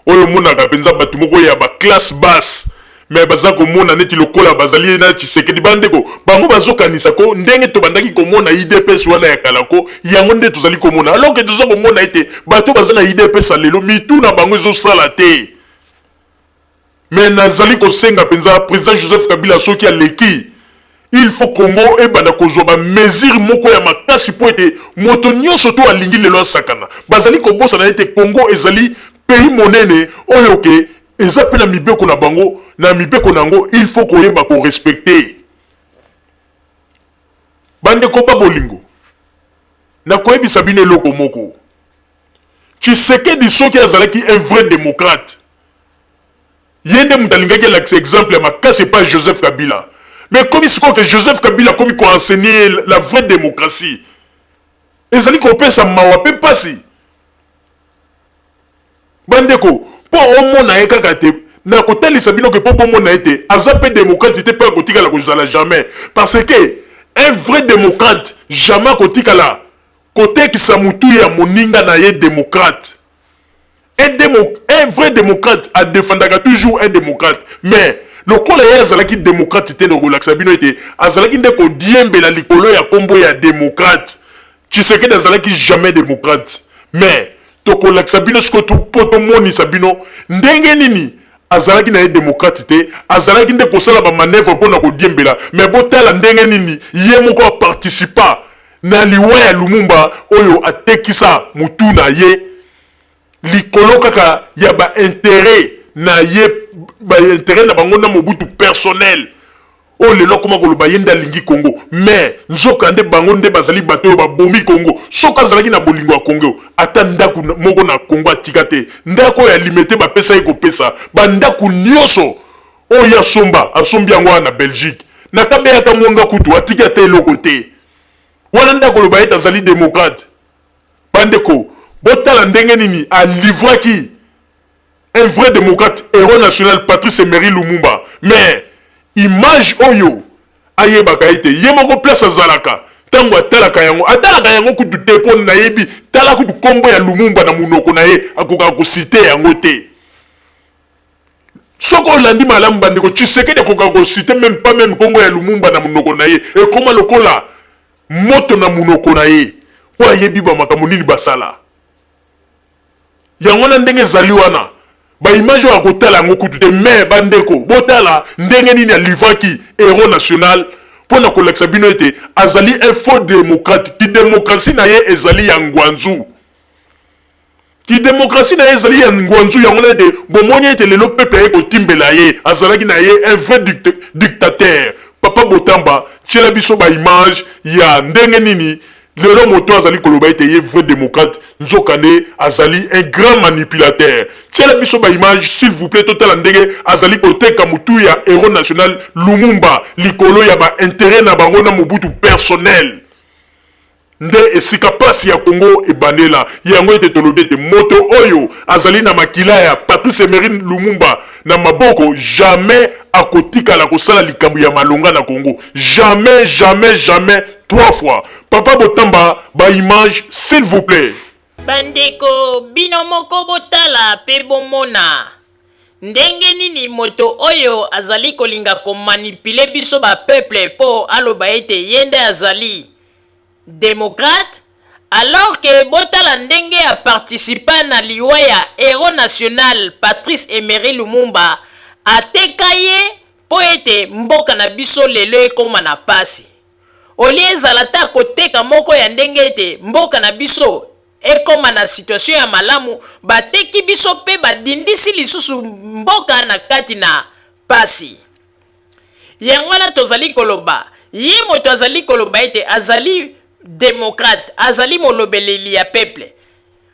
oyo omonaka penza bato moko ya ba classe basse mais baza komona neti lokola bazali na Tshisekedi. Bandeko, bango bazokanisa ko ndenge tobandaki komona UDPS wana ya kala ko yango nde tozali komona, alors que toza komona ete bato baza na UDPS ya lelo mitu na bango ezosala te. Mais nazali kosenga penza president Joseph Kabila soki aleki il faut Congo ebanda kozwa ba mesures moko ya makasi po ete moto nionso to alingi lelo asakana. Bazali kobosana ete Congo ezali pays monene oyo ke eza pe na mibeko na bango, na mibeko na yango il faut koyeba ko respecter. Bandeko ba bolingo, nakoyebisa bino eloko moko. Tshisekedi soki azalaki un vrai democrate, Ye nde moto alingaki alakisa exemple ya makasi epai Joseph Kabila. Mais ekomi sikoyo ke Joseph Kabila akomi ko enseigner ye la vraie democratie. Ezali kopesa mawa pe pasi. Bandeko, mpo omona ye kaka te, nakotalisa bino ke mpo bomona ye te, aza mpe democrate te mpe akotikala kozala jamais. Parce que un vrai democrate jamais akotikala kotekisa mutu ya moninga na ye democrate. Un, demo, un vrai démocrate a defendaka toujours un démocrate. Mais lokola ye azalaki démocrate te, nakolakisa bino ete azalaki nde kodiembela likolo ya kombo ya démocrate. Tshisekedi azalaki jamais démocrate. Mais tokolakisa bino sikoyo mpo tomonisa bino ndenge nini azalaki na ye démocrate te, azalaki nde kosala ba manœuvre mpo na kodiembela. Mais botala ndenge nini ye moko aparticipa na liwa ya Lumumba oyo atekisa mutu na ye likolo kaka ya ba interet na ye, ba interet na bango na Mobutu personnel. Oyo lelo akoma koloba ye nde alingi Congo, mais nzoka nde bango nde bazali bato oyo babomi Congo. Soki azalaki na bolingo ya Congo, ata ndako moko na Congo atika te. Ndako oyo ya Limete bapesa ye kopesa, ba ndako nyonso oyo ye asomba, asombi yango awa na Belgique. Na Kabeya Kamwanga kutu atiki ata eloko te. Wana nde akoloba ete azali democrate? Bandeko, botala ndenge nini a livraki un vrai democrate, héros national Patrice Emery Lumumba. Mais image oyo ayebaka ete ye moko place azalaka ntango atalaka yango, atalaka yango kutu te, mpo nayebi tala kutu kombo ya Lumumba na monoko na ye akokaka kosite yango te. Soki olandi malamu bandeko, Tshisekedi akokaka kosite meme pas meme kombo ya Lumumba na monoko na ye, ekoma lokola moto na monoko na ye, mpo ayebi ba makambo nini basala. Yango wana ndenge ezali wana, ba image oyo akotala yango kutu te. Mais bandeko, botala ndenge nini alivraki héros national mpo na kolakisa bino ete azali un faux démocrate. Ki démocratie na ye ezali ya ngwanzu. Ki democratie na ye ezali ya ngwanzu, yango na ete bomoni ete lelo peuple aye kotimbela ye, azalaki na ye un vrai dictateur. Papa Botamba, tiela biso ba image ya ndenge nini lelo moto azali koloba ete ye vrai democrate, nzoka nde azali un grand manipulateur. Tiela biso ba image s'il vous plait, totala ndenge azali koteka mutu ya héros national Lumumba likolo ya ba interet na bango na Mobutu personnel. Nde esika pasi ya Congo ebandela. Yango ete tolobi ete moto oyo azali na makila ya Patrice Emery Lumumba na maboko jamais akotikala kosala likambo ya malonga na Congo. Jamais, jamais, jamais, trois fois. Papa Botamba, ba images s'il vous plait. Bandeko bino moko botala pe bomona ndenge nini moto oyo azali kolinga ko manipuler biso ba peuple po aloba ete ye nde azali democrate alors que botala ndenge a participa na liwa ya heros national Patrice Emery Lumumba ateka ye po ete mboka na biso lelo ekoma na pasi. Au lieu ezala ata koteka moko ya ndenge ete mboka na biso ekoma na situation ya malamu, bateki biso pe badindisi lisusu mboka na kati na pasi. Yango wana tozali koloba, ye moto azali koloba ete azali democrate, azali molobeleli ya peuple.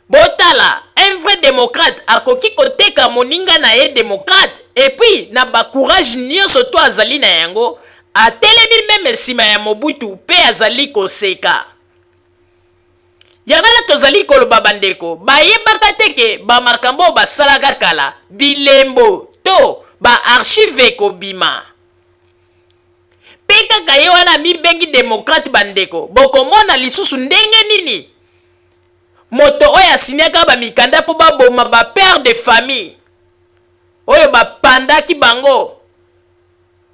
Botala, un vrai democrate akoki koteka moninga na ye democrate et puis na ba courage nionso to azali na yango, atelemi meme sima ya Mobutu pe azali koseka. Yango wana tozali koloba bandeko bayebaka te ke ba makambo oyo basalaka kala, bilembo to ba archives ekobima. Pe kaka ye wana amibengi democrate bandeko, bokomona lisusu ndenge nini moto oyo asignaka ba mikanda po baboma ba pères de famille oyo bapandaki bango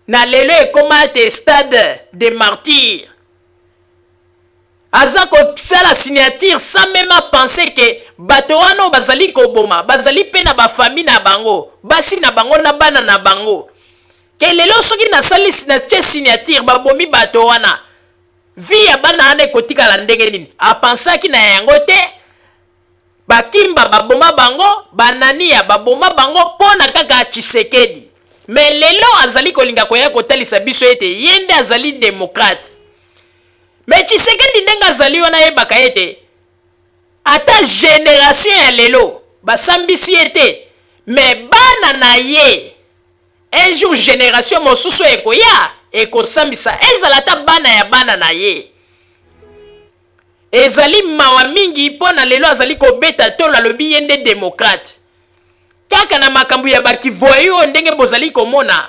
na lelo ekoma te stade de martyrs. Aza kosala signature sans meme a penser que bato wana oyo bazali koboma bazali pe na ba famille na bango, basi na bango na bana na bango. Que lelo soki nasali natie signature babomi bato wana, vie ya bana wana ekotikala ndenge nini? A pensaki na yango te. Ba Kimba baboma bango, ba Nania baboma bango pona kaka Tshisekedi. Mais lelo azali kolinga koya kotalisa biso ete ye nde azali democrate. Mais Tshisekedi ndenge azali wana ayebaka ete ata generation ya lelo basambisi ye te, mais bana na ye. Un jour generation mosusu ekoya ekosambisa ezala ata bana ya bana na ye. Ezali mawa mingi mpo na lelo azali kobeta tolo alobi ye nde democrate. Kaka na makambo ya ba kivoyou oyo ndenge bozali komona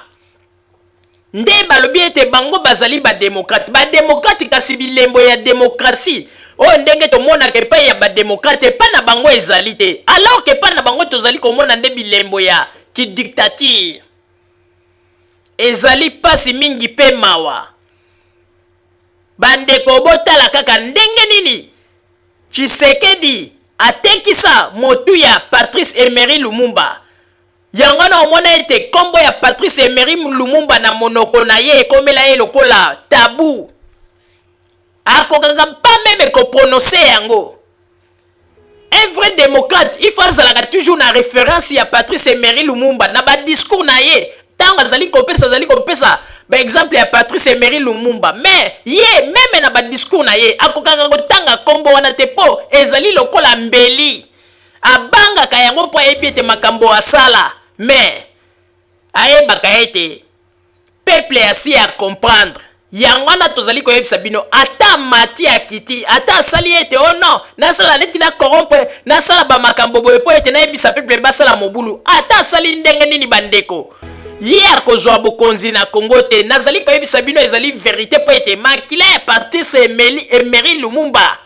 nde balobi ete bango bazali ba democrate. Ba democrate kasi bilembo ya democratie oyo ndenge tomonaka epai ya ba democrate epai na bango ezali te, alors que epai na bango tozali komona nde bilembo ya ki dictature. Ezali pasi mingi pe mawa. Bandeko botala kaka ndenge nini Tshisekedi atekisa motu ya Patrice Emery Lumumba. Yango wana omona ete kombo ya Patrice Emery Lumumba na monoko na ye ekomela ye lokola tabou. Akokaka pas meme ko prononcer yango. Un vrai democrate, il faut azalaka toujours na reference ya Patrice Emery Lumumba na ba discours na ye. Tango azali kopesa, azali kopesa ba exemple ya Patrice Emery Lumumba. Mais ye meme na ba discours na ye akokaka kotanga kombo wana te po ezali lokola mbeli. Abangaka yango po ayebi ete makambo asala, mais ayebaka ete peuple asi a comprendre. Yango wana tozali koyebisa bino, ata amati akiti, ata asali ete oh non, nasala neti na corrompre, nasala ba makambo boye po ete nayebisa peuple basala mobulu, ata asali ndenge nini bandeko, ye akozwa bokonzi na Congo te. Nazali koyebisa bino ezali verite po ete makila ya Patrice Emery Lumumba,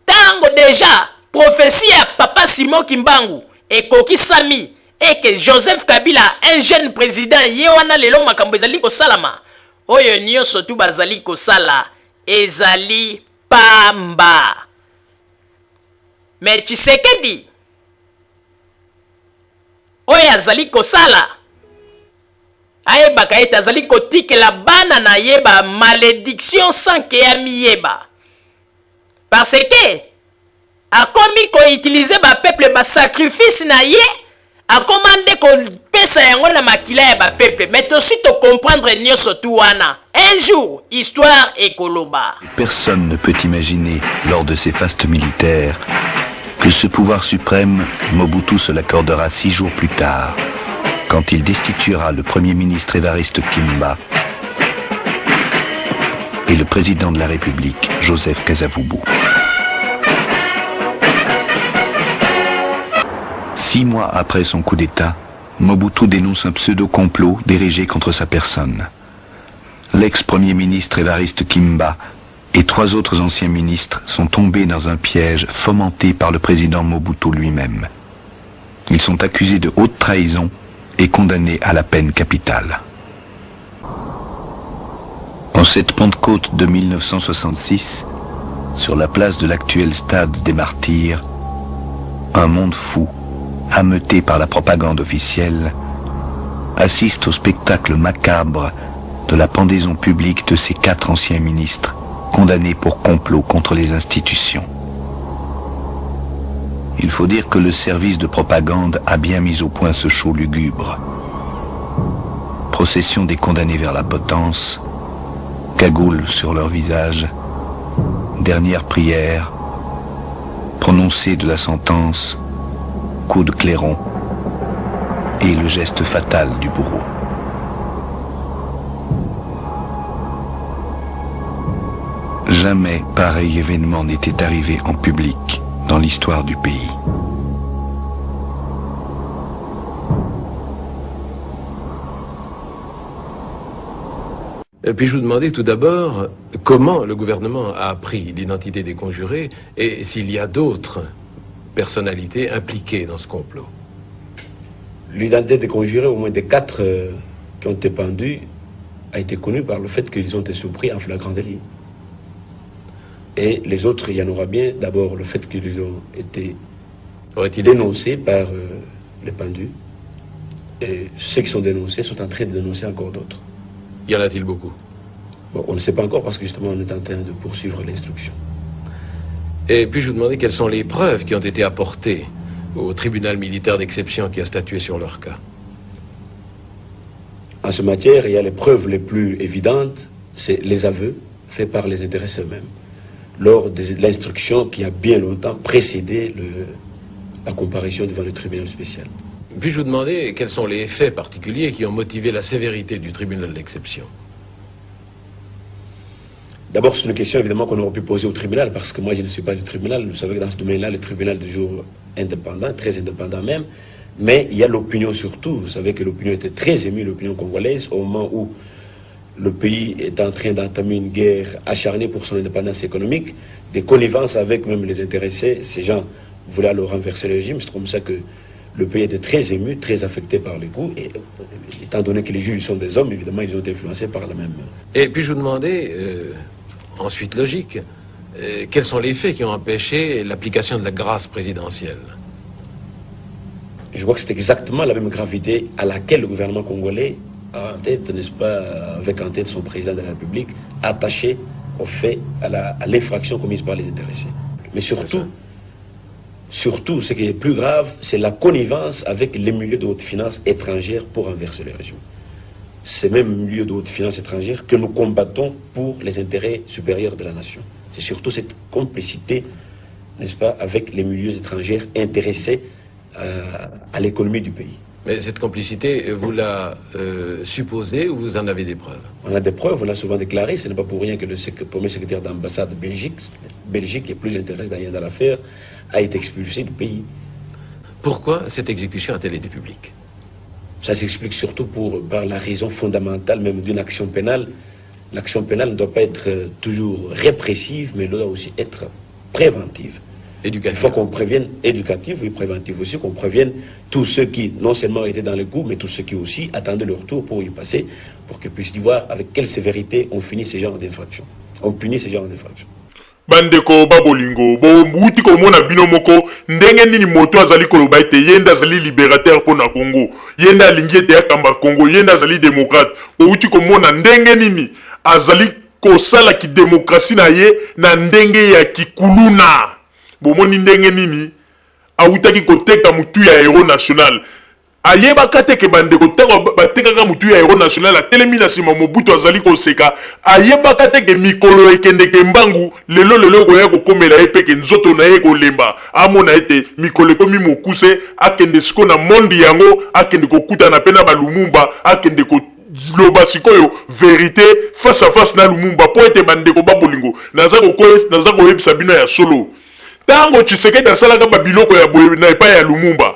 Tango dejà prophetie ya papa Simon Kimbangu ekokisami et que Joseph Kabila un jeune president ye wana lelo makambo ezali kosalama oyo nioso tu bazali kosala ezali pamba. Mais Tshisekedi oyo azali kosala ayebaka ete azali kotikela bana na ye ba malediction sans que amiyeba. Parce que akomi ko utiliser ba peuple ba sacrifice na ye akoma nde kopesa yango na makila ya ba peuple, mais tosi to comprendre nioso tout wana un jour histoire ekoloba. Personne ne peut imaginer, lors de ces fastes militaires, que ce pouvoir suprême, Mobutu se l'accordera 6 jours plus tard, quand il destituera le Premier ministre Évariste Kimba et le président de la République, Joseph Kasavubu. 6 mois après son coup d'État, Mobutu dénonce un pseudo-complot dirigé contre sa personne. L'ex-premier ministre Évariste Kimba et 3 autres anciens ministres sont tombés dans un piège fomenté par le président Mobutu lui-même. Ils sont accusés de haute trahison et condamnés à la peine capitale. En cette Pentecôte de 1966, sur la place de l'actuel stade des Martyrs, un monde fou, ameuté par la propagande officielle, assiste au spectacle macabre de la pendaison publique de ces 4 anciens ministres condamnés pour complot contre les institutions. Il faut dire que le service de propagande a bien mis au point ce show lugubre. Procession des condamnés vers la potence, cagoule sur leur visage, dernière prière, prononcée de la sentence, coup de clairon et le geste fatal du bourreau. Jamais pareil événement n'était arrivé en public dans l'histoire du pays. Et puis je vous demandais tout d'abord comment le gouvernement a appris l'identité des conjurés et s'il y a d'autres personnalités impliquées dans ce complot. L'identité des conjurés, au moins des 4 qui ont été pendus, a été connue par le fait qu'ils ont été surpris en flagrant délit. Et les autres, il y en aura bien. D'abord, le fait qu'ils ont été Aurait-il dénoncés par les pendus. Et ceux qui sont dénoncés sont en train de dénoncer encore d'autres. Y en a-t-il beaucoup? On ne sait pas encore parce que justement on est en train de poursuivre l'instruction. Et puis je vous demandais quelles sont les preuves qui ont été apportées au tribunal militaire d'exception qui a statué sur leur cas. En ce matière, il y a les preuves les plus évidentes, c'est les aveux faits par les intéressés eux-mêmes lors de l'instruction qui a bien longtemps précédé la comparution devant le tribunal spécial. Puis-je vous demander quels sont les faits particuliers qui ont motivé la sévérité du tribunal d'exception? D'abord, c'est une question évidemment qu'on aurait pu poser au tribunal, parce que moi je ne suis pas du tribunal. Vous savez que dans ce domaine-là, le tribunal est toujours indépendant, très indépendant même. Mais il y a l'opinion surtout. Vous savez que l'opinion était très émue, l'opinion congolaise, au moment où le pays est en train d'entamer une guerre acharnée pour son indépendance économique, des connivences avec même les intéressés. Ces gens voulaient alors renverser le régime. C'est comme ça que le pays était très ému, très affecté par les coups. Et étant donné que les juges sont des hommes, évidemment, ils ont été influencés par la même. Et puis je vous demandais, ensuite logique, quels sont les faits qui ont empêché l'application de la grâce présidentielle? Je crois que c'est exactement la même gravité à laquelle le gouvernement congolais a en tête, n'est-ce pas, avec en tête son président de la République, attaché au fait, à l'infraction commise par les intéressés. Mais surtout, ce qui est plus grave, c'est la connivence avec les milieux de haute finance étrangère pour renverser le régime. Ces mêmes milieux de haute finance étrangère que nous combattons pour les intérêts supérieurs de la nation. C'est surtout cette complicité, n'est-ce pas, avec les milieux étrangers intéressés à l'économie du pays. Mais cette complicité, vous la supposez ou vous en avez des preuves? On a des preuves, on l'a souvent déclaré. Ce n'est pas pour rien que le premier secrétaire d'ambassade de Belgique, Belgique qui est plus intéressé d'ailleurs dans l'affaire, a été expulsé du pays. Pourquoi cette exécution a-t-elle été publique? Ça s'explique surtout par la raison fondamentale même d'une action pénale. L'action pénale ne doit pas être toujours répressive, mais elle doit aussi être préventive. Éducative. Il faut qu'on prévienne, éducative, oui, préventive aussi, qu'on prévienne tous ceux qui non seulement étaient dans le coup, mais tous ceux qui aussi attendaient leur tour pour y passer, pour qu'ils puissent y voir avec quelle sévérité on finit ces genres d'infractions. On punit ces genres d'infractions. Bandeko babolingo, bowuti komona bino moko ndenge nini moto azali koloba ete ye nde azali libérateur mpo na Congo, ye nde alingi ete akamba Congo, ye nde azali démocrate. Bowuti komona ndenge nini azali kosala kidémocratie na ye na ndenge ya kikuluna. Bomoni ndenge nini awutaki koteka mutu ya héros national. Ayebaka te ke bandeko ntango batekaka mutu ya héros national atelemi na nsima Mobutu azali koseka. Ayebaka te ke mikolo ekendeke mbangu, lelo lelo ekoya kokomela ye mpe ke nzoto na ye ekolemba. Amona ete mikolo ekomi mokuse, akende sikoyo na monde yango, akende kokutana mpe na balumumba, akende koloba sikoyo vérité face à face na Lumumba. Mpo ete bandeko babolingo, naza koyebisa bino ya solo, ntango Tshisekedi asalaka babiloko ya boye na epai ya Lumumba,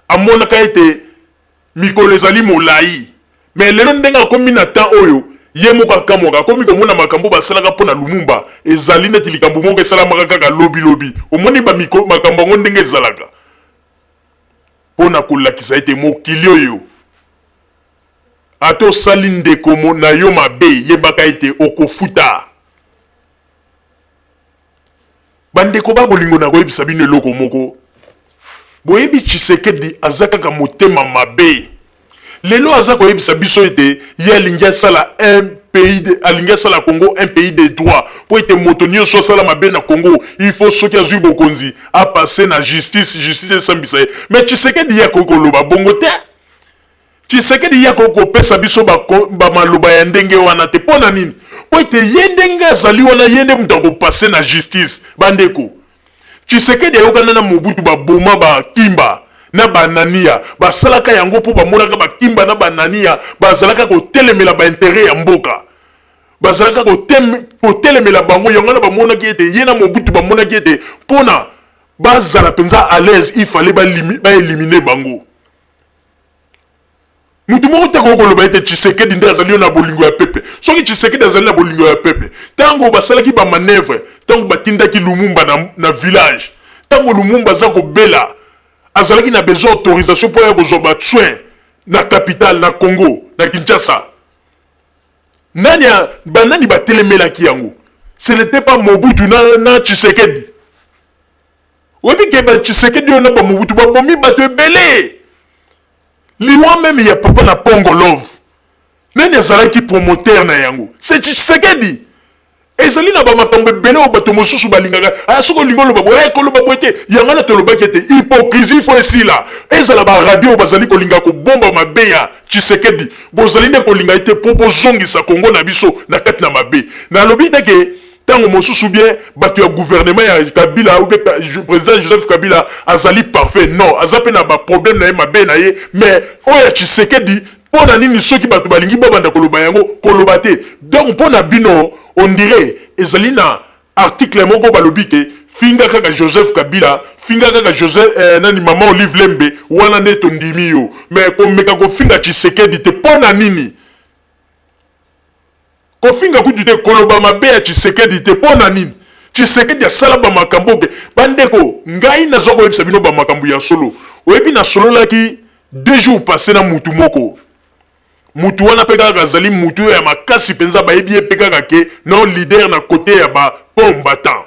amonaka ete mikolo ezali molai. Me lelo ndenge akomi na temps oyo, ye moko akamwaka, akomi komona makambo basalaka mpo na Lumumba ezali neti likambo moko esalamaka kaka lobilobi. Omoni makambo yango ndenge ezalaka, mpo na kolakisa ete mokili oyo, ata osali ndeko na yo mabe, yebaka ete okofuta. Bandeko ba bolingo, na koyebisa bino eloko moko. Boyebi, Tshisekedi aza kaka motema mabe. Lelo aza koyebisa biso ete ye alingi asala un pays de, alingi asala Congo un pays de droit, mpo ete moto nyonso asala mabe na Congo, il faut soki azwi bokonzi apasse na justice, justice esambisa ye. Mais Tshisekedi ye akoki koloba bongo te. Tshisekedi ye akoki kopesa biso bamaloba ya ndenge wana te. Mpo na nini? Mpo ete ye ndenge azali wana, ye nde moto akopase na justice. Bandeko, Tshisekedi ayokana na Mobutu, baboma bakimba na banania. Basalaka yango mpo bamonaka bakimba na banania bazalaka kotelemela baintérêt ya mboka, bazalaka kotelemela bango. Yango wana bamonaki ete ye na Mobutu bamonaki ete mpona bazala mpenza à l'aise, il fallait baéliminer bango. Mutu moko te akoki koloba ete Tshisekedi nde azali yo na bolingo ya peuple. Soki Tshisekedi azali na bolingo ya peuple, ntango basalaki bamanœuvre, ntango batindaki Lumumba na village, ntango Lumumba aza kobela, azalaki na besoin autorisation mpo ya kozwa basoin na capitale na Congo, na Kinshasa, nani banani batelemelaki yango? Ce n'était pas Mobutu na Tshisekedi? Oyebi ke ba Tshisekedi oyo na bamobutu babomi bato ebele. Liwa même ya papa na Pongo Love, nani azalaki promoteur na yango? C'est Tshisekedi. Ezali na bamakambo ebele oyo bato mosusu balingaka. Ah, soki olingi oloba boye, koloba boye te. Yango wana tolobaki ete hypocrisie faut esila. Ezala baradio oyo bazali kolinga kobomba mabe ya Tshisekedi, bozali nde kolinga ete mpo bozongisa Kongo na biso na kati na mabe. Nalobi te ke. ntango mosusu bien bato ya gouvernement ya Kabila ou bien président Joseph Kabila azali parfait. Non, aza mpe na baproblème na ye, mabe na ye. Mais oyo ya Tshisekedi, mpo na nini soki bato balingi babanda koloba yango, koloba te? Donc mpo na bino, on dirait ezali na article moko balobi ke finga kaka Joseph Kabila, finga kaka Joseph nani, mama Olive Lembe wana nde tondimi yo, mais komeka kofinga Tshisekedi te. Mpo na nini kofinga kutu te, koloba mabe ya Tshisekedi te? Mpo na nini? Tshisekedi asala bamakambo oke. Bandeko, ngai nazwa koyebisa bino bamakambo ya solo. Oyebi, nasololaki 2 jours passé na mutu moko. Mutu wana mpe kaka azali mutu oyo ya makasi mpenza, bayebi ye mpe kaka ke non, leader na kote ya bacombattant.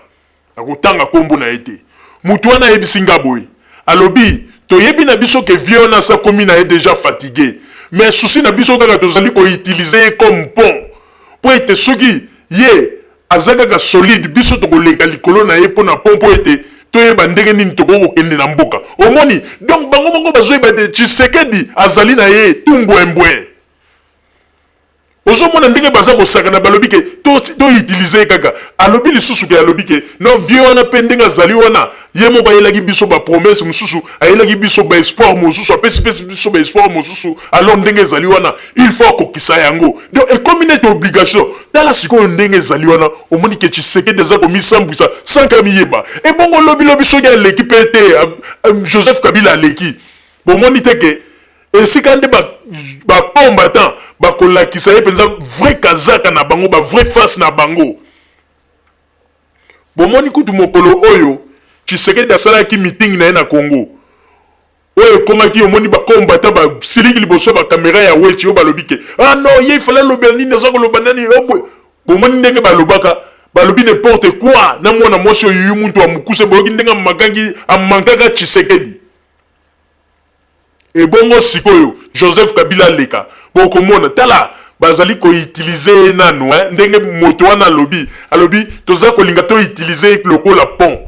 Nakotanga nkombo na ye te. Mutu wana ayebisi nga boye, alobi: toyebi na biso ke vieux wana asa komi na ye déjà fatigué, mais souci na biso kaka tozali koutiliser ye comme pont, mpo ete soki ye aza kaka solide, biso tokoleka likolo na ye mpo na pont, mpo ete toyeba ndenge nini tokoki kokende na mboka. Omoni, donc bango moko bazoyeba te Tshisekedi azali na ye tumbwembwe. Ozomona ndenge baza kosakana. Balobi ke toutiliser ye kaka. Alobi lisusu ke, alobi ke non, vieux wana mpe ndenge azali wana, ye moko ayelaki biso bapromesse mosusu, ayelaki biso baespoir mosusu, apesi biso baespoir mosusu. Alors ndenge ezali wana, il faut akokisa yango. Donc ekomi neti obligation. Tala sikoyo ndenge ezali wana, omoni ke Tshisekedi aza komisambwisa sans que amiyeba. Ebongo lobilobi soki aleki mpe te, Joseph Kabila aleki, bomoni te ke esika nde bacombattant bakolakisa ye mpenza vrai kazaka na bango, bavrai face na bango? Bomoni kutu mokolo oyo Tshisekedi asalaki meeting na ye na Congo oyo ekomaki, omoni bacombattant basiliki liboso ya bacaméra ya Wechi oyo, balobi ke ah non, ye ifale alobela nini, aza koloba nani oboye. Bomoni ndenge balobaka, balobi n'importe quoi na mwana mwasi oyo yu muntu amokuse. Boyoki ndenge amakangi, amankaka Tshisekedi. Ebongo sikoyo Joseph Kabila aleka, bokomona. Tala, bazali koutiliser ye nanu, eh? Ndenge moto wana alobi, alobi toza kolinga toutiliser ye lokola pont.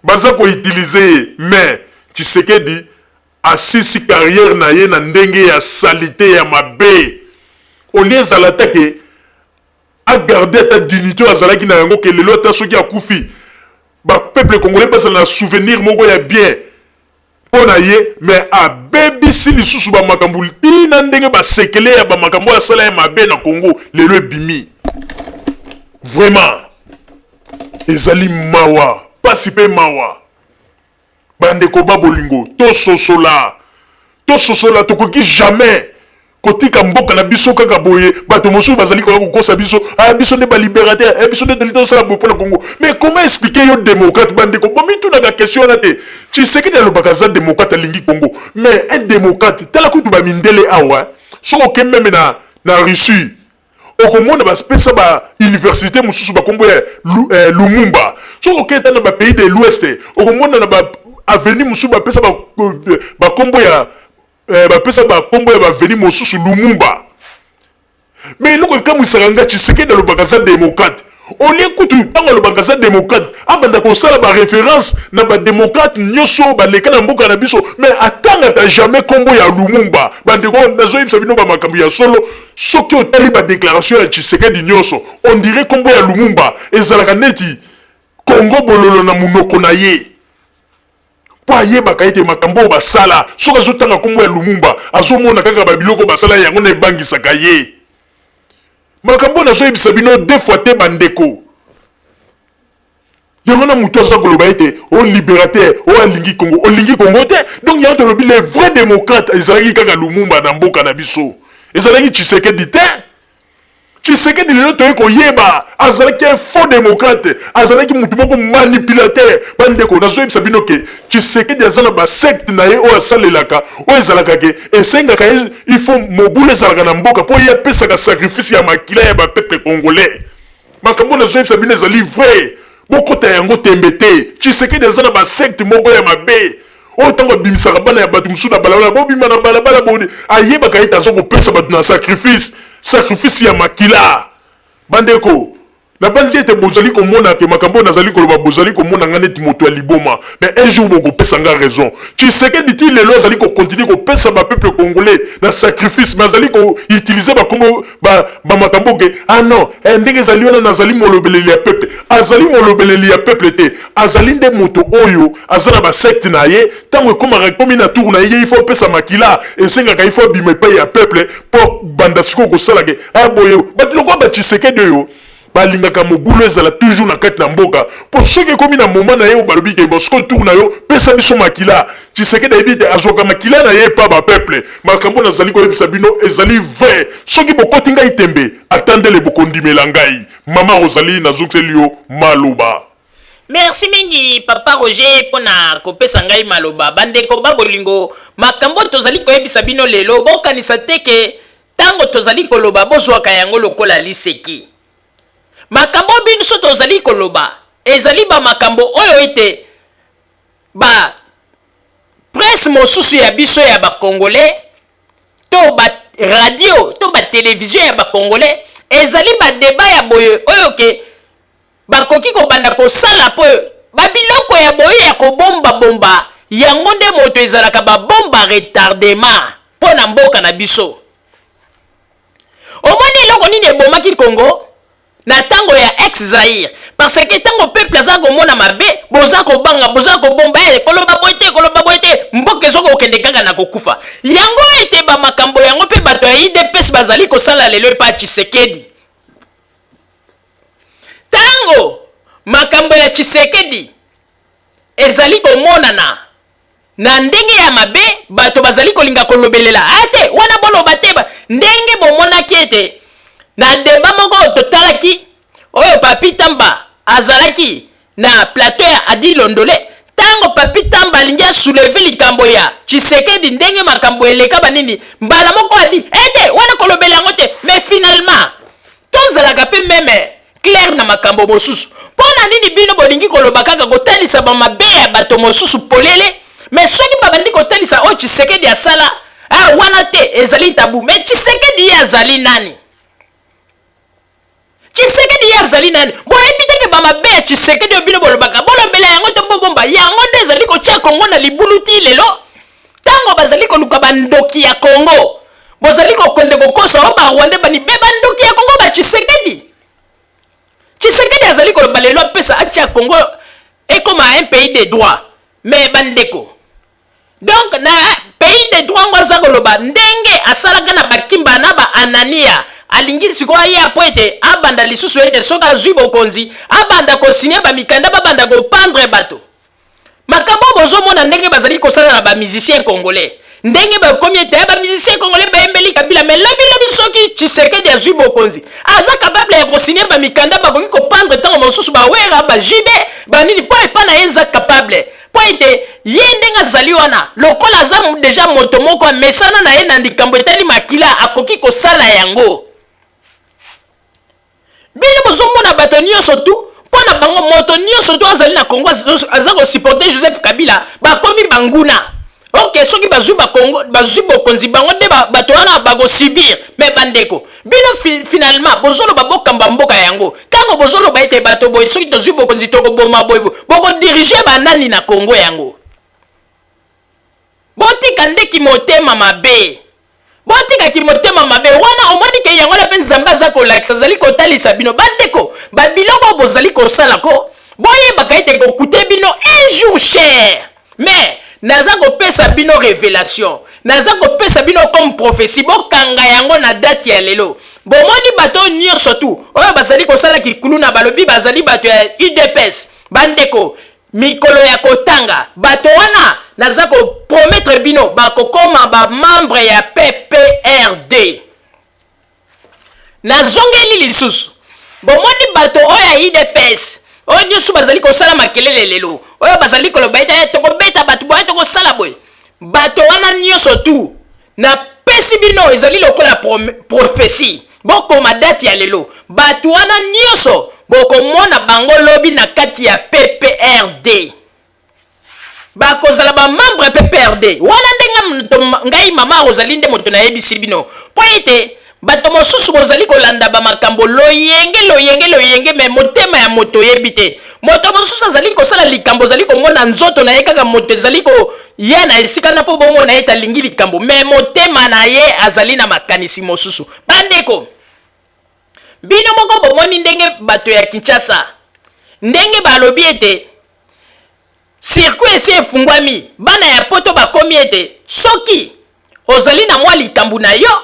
Baza koutiliser ye, mais Tshisekedi asisi carrière na ye na ndenge ya saleté, ya mabe. Olie ezala ta ke agarder ata dignité oyo azalaki na yango, ke lelo ata soki akufi, bapeuple congolais bazala na souvenir moko ya bien mpo na ye. Mais abebisi lisusu bamakambo ntina ndenge basekele ya bamakambo oyo asala ya mabe na Congo lelo ebimi. Vraiment ezali mawa, pasi mpe mawa. Bandeko ba bolingo, tososola, tososola. Tokoki jamais kotika mboka na biso kaka boye. Bato mosusu bazali koya kokosa biso: ah, biso nde balibérateur, eh, biso nde toli tosala boye mpona Congo. Mais comment expliquer yo démocrate? Bandeko, bomitunaka question wana te? Tshisekedi alobaka aza démocrate, alingi Congo, mais un démocrate, tala kutu bamindele awa, soki oke même na Russie, okomona bapesa bauniversité mosusu bakombo ya Lumumba. Soki oketa na bapays de l'Ouest, okomona na baavenue mosusu bapesa bakombo ya bapesa bakombo ya baavenue mosusu Lumumba. Mais eloko ekamwisaka nga, Tshisekedi alobaka aza démocrate. Olie kutu ntango alobaka aza démocrate, abanda kosala baréférence na badémocrate nyonso oyo baleka na mboka na biso, mais atangaka jamais nkombo ya Lumumba. Bandeko, nazoyebisa bino bamakambo ya solo. Soki otali badéclaration ya Tshisekedi nyonso, on dirait nkombo ya Lumumba ezalaka neti Kongo bololo na monoko na ye, mpo ayebaka ete makambo oyo basala, soki azotanga nkombo ya Lumumba, azomona kaka babiloko basala yango na ebangisaka ye. Makambo oyo nazoyebisa bino deux fois te, bandeko. Yango na motu aza koloba ete o libérateur oyo alingi Congo, olingi Congo te. Donc yango tolobi, le vrai démocrate ezalaki kaka Lumumba na mboka na biso, ezalaki Tshisekedi te. Tshisekedi lelo toye koyeba azalaki un faux démocrate, azalaki motu moko manipulateur. Bandeko, nazoyebisa bino ke Tshisekedi aza na basecte na ye oyo asalelaka, oyo ezalaka ke esengaka ye il faut mobulu ezalaka na mboka, mpo ye apesaka sacrifice ya makila ya bapeuple congolais. Makambo nazoyebisa bino ezali vrai, bokota yango tembe te. Tshisekedi aza na basecte moko ya mabe oyo ntango abimisaka bana ya bato mosusu na balabala, bobima na balabala boni, ayebaka ete aza kopesa bato na sacrifice, sacrifice ya makila. Bandeko, nabanzi ete bozali komona ke makambo oyo nazali koloba, bozali komona nga neti moto ya liboma, mais un jour bokopesa nga raison. Tshisekedi ti lelo azali kocontinuer kopesa bapeuple congolais na sacrifice, mais azali koutiliser bakombo bamakambo ke ah non, ndenge ezali wana, nazali molobeleli ya peuple. Azali molobeleli ya peuple te. Azali nde moto oyo aza na ba secte na ye. Tango ekomaka ekomi na tour na ye, ye il faut apesa makila. Esengaka il faut abima epai ya peuple po banda sikoyo kosala ke ah boye. Bato lokola ba Tshisekedi oyo balingaka mobulu ezala toujours na kati na mboka po soki ekomi na moment na ye oyo balobi ke bon sikoyo tour na yo pesa biso makila. Tshisekedi ayebi ete azwaka makila na ye epa ba peuple. Makambo nazali koyebisa bino ezali vrai. Soki bokoti ngai tembe, ata ndele bokondimela ngai. Mama Rosalie nazongiseli yo maloba. Merci mingi papa Roger pona kopesa ngai maloba. Bandeko ba bolingo, makambo tozali koyebisa bino lelo, bokanisa te ke tango tozali koloba bozwaka yango lokola liseki. Makambo biso tozali koloba ezali ba makambo oyo ete ba presse mosusu ya biso ya ba congolais to ba radio to ba television ya ba congolais ezali ba debat ya boye oyo ke bakoki kobanda kosala po ba biloko ya boye ya kobomba bomba yango nde moto ezalaka ba bomba retardement mpo na mboka na biso. Omoni eloko nini ebomaki Congo? Na tango ya ex Zaïre parce que tango peuple aza komona mabe boza kobanga boza kobomba eh, koloba boye te koloba boye te mboka ezo kokende kaka na kokufa yango ete ba makambo yango mpe bato ya UDPS bazali kosala lelo epa Tshisekedi tango makambo ya Tshisekedi ezali komonana Na ndenge ya mabe, bato bazali kolinga kolobelela, Ah te, wana boloba te. Ndenge bomonaki ete na debat moko oyo totalaki, oyo Papy Tamba azalaki na plateau ya Adi Londole, tango Papy Tamba alingi a soulever likambo ya Tshisekedi, ndenge makambo eleka ba nini, mbala moko Adi, Eh te, wana kolobela yango te. Mais finalement, tozalaka pe meme clair na makambo mosusu. Mpo na nini bino bolingi koloba kaka kotalisa ba mabe ya bato mosusu polele, mais soki babandi kotalisa oyo Tshisekedi asala, ah, wana te ezali tabu. Mais Tshisekedi ye azali nani? Tshisekedi ye azali nani? Boyebi te ke ba mabe ya Tshisekedi oyo bino bolobaka bolobela yango to bobomba yango nde ezali kotia Congo na libulu ti lelo. Tango bazali koluka ba ndoki ya Congo, bozali kokonde kokosa o ba Rwandais bani be ba ndoki ya Congo ba Tshisekedi. Tshisekedi azali koloba lelo apesa atia Congo ekoma un pays de droit. Mais bandeko, donc na pays de droit ngo aza koloba ndenge asalaka na bakimba na ba Anania, alingi sikoyo aya po ete abanda lisusu ete soki azwi bokonzi abanda kosigne ba mikanda babanda kopendre bato. Makambo oyo bozomona ndenge bazali kosala na ba musiciens congolais, ndenge bakomi ete ba musiciens congolais bayembeli Kabila, mais lobi lobi soki Tshisekedi azwi bokonzi, aza capable ya kosigner ba mikanda, bakoki kopendre ntango mosusu ba Werra, ba JB, ba nini, mpo epa na ye eza capable mpo ete ye ndenge azali wana lokola aza deja moto moko amesana na ye na likambo etali makila, akoki kosala yango. Bino bozomona bato nyonso tu mpo na bango moto nyonso tu azali na Congo aza kosupporte Joseph Kabila bakomi banguna. Ok, soki bazwi ba Congo bazwi bokonzi bango nde bato wana bakosubir. Mais bandeko bino fi, finalement bozoloba bokamba mboka yango ntango bozoloba ete bato boye soki tozwi bokonzi tokoboma boye bokodirige banani na Congo yango? Botika nde kimotema mabe. Botika kimotema mabe wana. Omoni ke yango wana mpe Nzambe aza kolakisa, azali kotalisa bino bandeko, ba biloko oyo bozali kosala ko boyebaka ete ekokute bino un jour cher. Mais naza kopesa bino revelation, naza kopesa bino comme prophetie, bokanga yango na date ya lelo. Bomoni bato oyo nyonso tu oyo bazali kosala kikuluna, balobi bazali bato ya UDPS. Bandeko, Mikolo ya kotanga bato wana naza ko promettre bino bakokoma ba membre ya PPRD. Nazongeli lisusu, bomoni bato oyo ya UDPS oyo nyonso bazali kosala makelele lelo oyo bazali koloba ete eh, tokobeta bato boye tokosala boye, bato wana nyonso tu napesi bino ezali lokola prophetie, bokoma date ya lelo, bato wana nyonso bokomona bango lobi na kati ya PPRD, bakozala ba membre ya PPRD wana. Ndenge ngai mama Rosalie nde moto nayebisi bino, mpo ete bato mosusu bozali kolanda ba makambo loyenge loyenge loyenge, me motema ya moto oyebi te. Moto mosusu azali kosala likambo, ozali komona nzoto na ye kaka moto ezali koya na esika na mpo bomona ete alingi likambo, me motema na ye azali na makanisi mosusu. Bandeko, bino moko bomoni ndenge bato ya Kinshasa. Ndenge balobi ete circuit esi efungwami, bana ya poto bakomi ete soki ozali na mwa likambo na yo,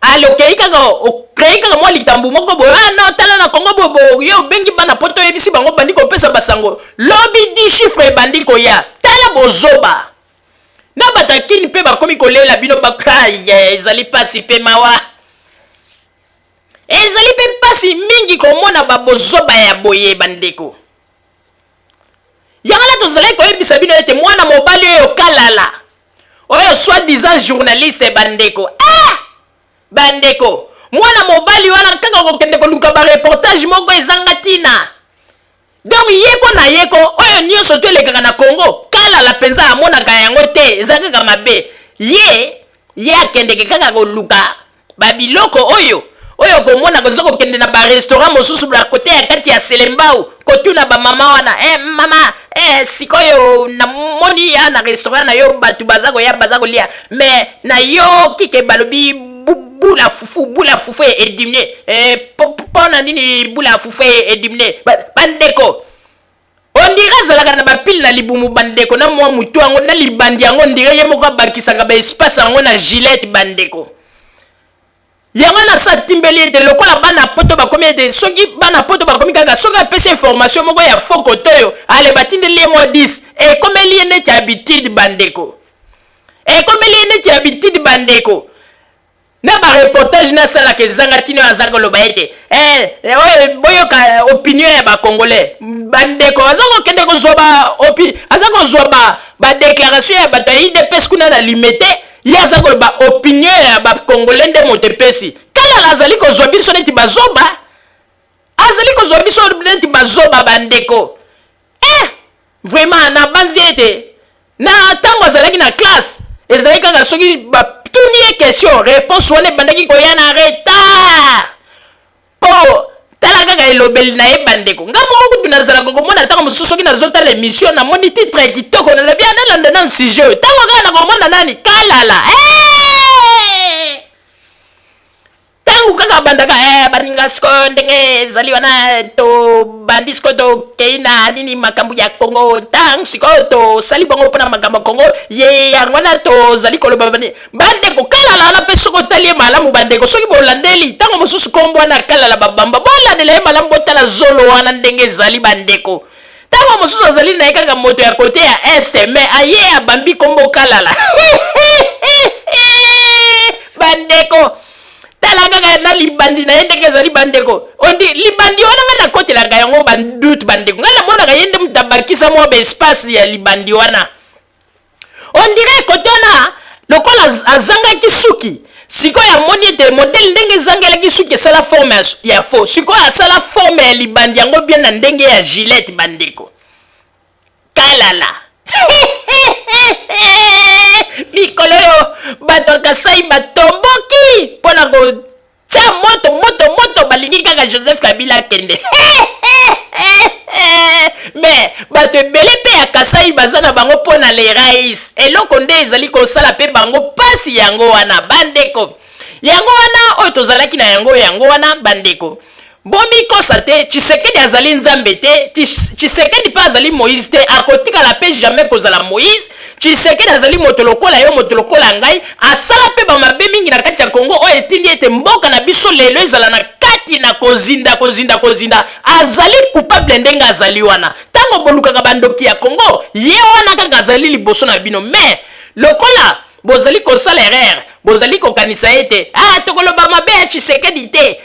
ale okei kaka okrei kaka mwa likambo moko boye, ah non, tala na Congo boye boye, yo obengi bana poto, oyebisi bango, bandi kopesa basango, lobi 10 chiffre ebandi koya. Tala bozoba na bato ya Kin mpe bakomi kolela bino ba, ezali pasi mpe mawa. Ezali mpe mpasi mingi komona babozoba ya boye bandeko. Yango wana tozalaki koyebisa bino ete mwana mobali oyo Kalala, oyo soi-disant journaliste bandeko, ah! Bandeko, mwana mobali wana kaka kokende koluka ba reportage moko ezanga ntina. Donc ye mpo na ye ko oyo nyonso to elekaka na Congo, Kalala mpenza amonaka yango te, eza kaka mabe. Ye ye akendeke kaka koluka ba biloko oyo oyo okomona koza kokende na ba restaurant mosusu na kote ya kati ya Selembao kotuna ba mama wana, eh, mama, eh, sikoyo namoni ya na restaurant na yo bato baza koya baza kolia, mais na yo kike balobi bula fufu, bula fufu edimine, eh, mpo na nini bula fufu edimine? Bandeko, on dirait azalaka na bapile na libumu bandeko, na mwa motu yango na libandi yango, on dirait ye moko abakisaka ba espace yango na gilette bandeko. Yango na sa timbeli ete lokola bana poto bakomi ete soki bana poto bakomi kaka soki apesi information moko ya faux kote oyo, ale batindeli ye mwa 10, ekomeli ye neti habitude bandeko, ekomeli ye neti habitude bandeko. Na ba reportage nasalaka ezanga ntina oyo aza koloba ete oyo boyoka opinion ya ba congolais bandeko, aza kokende kozwa ba opi, aza kozwa ba ba déclaration ya bato ya UDPS kuna na Limete, ye aza koloba opinion ya ba congolais nde moto epesi. Kalala azali kozwa biso neti bazoba, azali kozwa biso neti bazoba bandeko. Vraiment nabanzi ete na ntango azalaki na classe ezalaki kaka soki batuni ye question, réponse wana ebandaki koya na retard, po tala kaka elobeli na ye bandeko. Nga moko kutu nazalaka komona ntango mosusu soki nazotala émission, namoni titre ya kitoko, nalobi nalanda nanu sujet oyo, ntango kaka nakomona nani Kalala, hey! Ntango kaka abandaka, baninga, sikoyo ndenge ezali wana, tobandi sikoyo, tokei na nini makambo ya Congo, ntango sikoyo tosali bongo mpona makambo ya Congo ye yango wana tozali koloba bandeko. Kalala wana mpe soki otali ye malamu bandeko, soki bolandeli ntango mosusu nkombo wana Kalala babamba, bolandela ye malamu, botala zolo wana ndenge ezali bandeko. Ntango mosusu azali na ye kaka moto ya kote ya este, me aye abambi nkombo Kalala bandeko. Tala kaka na libandi na ye ndenge ezali bandeko. Ondi libandi wana ngai nakotelaka yango bandute bandeko, ngai namonaka ye nde moto abakisa mwa ba espace ya libandi wana. On dirait kote wana lokola azangaki suki, sikoyo amoni ete modele ndenge ezangelaki suki esala forme ya faux, sikoyo asala forme ya libandi yango bien na ndenge ya gilette bandeko. Kalala mikolo oyo bato ya Kasai batomboki mpo na kotia moto moto moto, balingi kaka Joseph Kabila akende. Me bato ebele mpe ya Kasai baza na bango mpo na le rais, eloko nde ezali kosala mpe bango mpasi yango wana bandeko. Yango wana oyo tozalaki na yango, yango wana bandeko. Bomikosa te, Tshisekedi azali Nzambe te, Tshisekedi mpe azali Moïse te, akotikala mpe jamais kozala Moïse. Tshisekedi azali moto lokola yo, moto lokola ngai, asala mpe bamabe mingi na kati ya Congo oyo etindi ete mboka na biso lelo ezala na kati na kozinda, kozinda, kozinda. Azali coupable ndenge azali wana. Ntango bolukaka bandoki ya Congo, ye wana kaka azali liboso na bino. Mais lokola bozali kosala erreur, bozali kokanisa ete tokoloba mabe ya Tshisekedi te,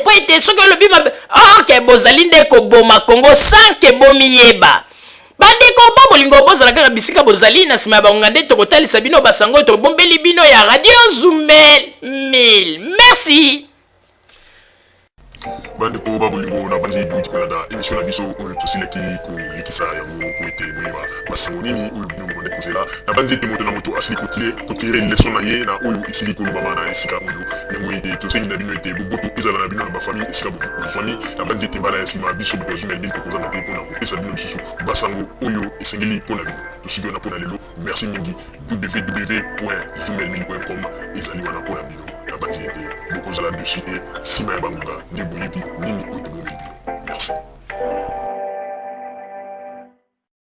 po ete soki olobi mabe, or ke bozali nde koboma Congo sans ke bomiyeba. Bandeko ba bolingo, bozala kaka bisika bozali na nsima ya bangonga nde tokotalisa bino basango oyo tobombeli bino ya Radio Zumel 1000. Merci. Bandeko ba bolingo, na bandi bouti kolanda emission na biso oyo tosilaki kolekisa yango po ete boyeba basango nini oyo bino bobandi kozela. Na bandi ete moto na moto asili kotire leson na ye na oyo esili kolobama na esika oyo. Yango ete tosengi na bino ete boboto ezala na bino na bafamille esika bozwami. Na bandi ete mbala ya nsima biso bato ya Zumel 1000 tokozanga te mpo na kopesa bino lisusu basango oyo esengeli mpo na bino. Tosuki wana mpo na lelo. Merci mingi. www.zumel1000.com ezali wana mpo na bino. Nabanzi ete bokozala dessus te nsima ya bangonga nde boyebi nini oyo tobombeli bino. Merci.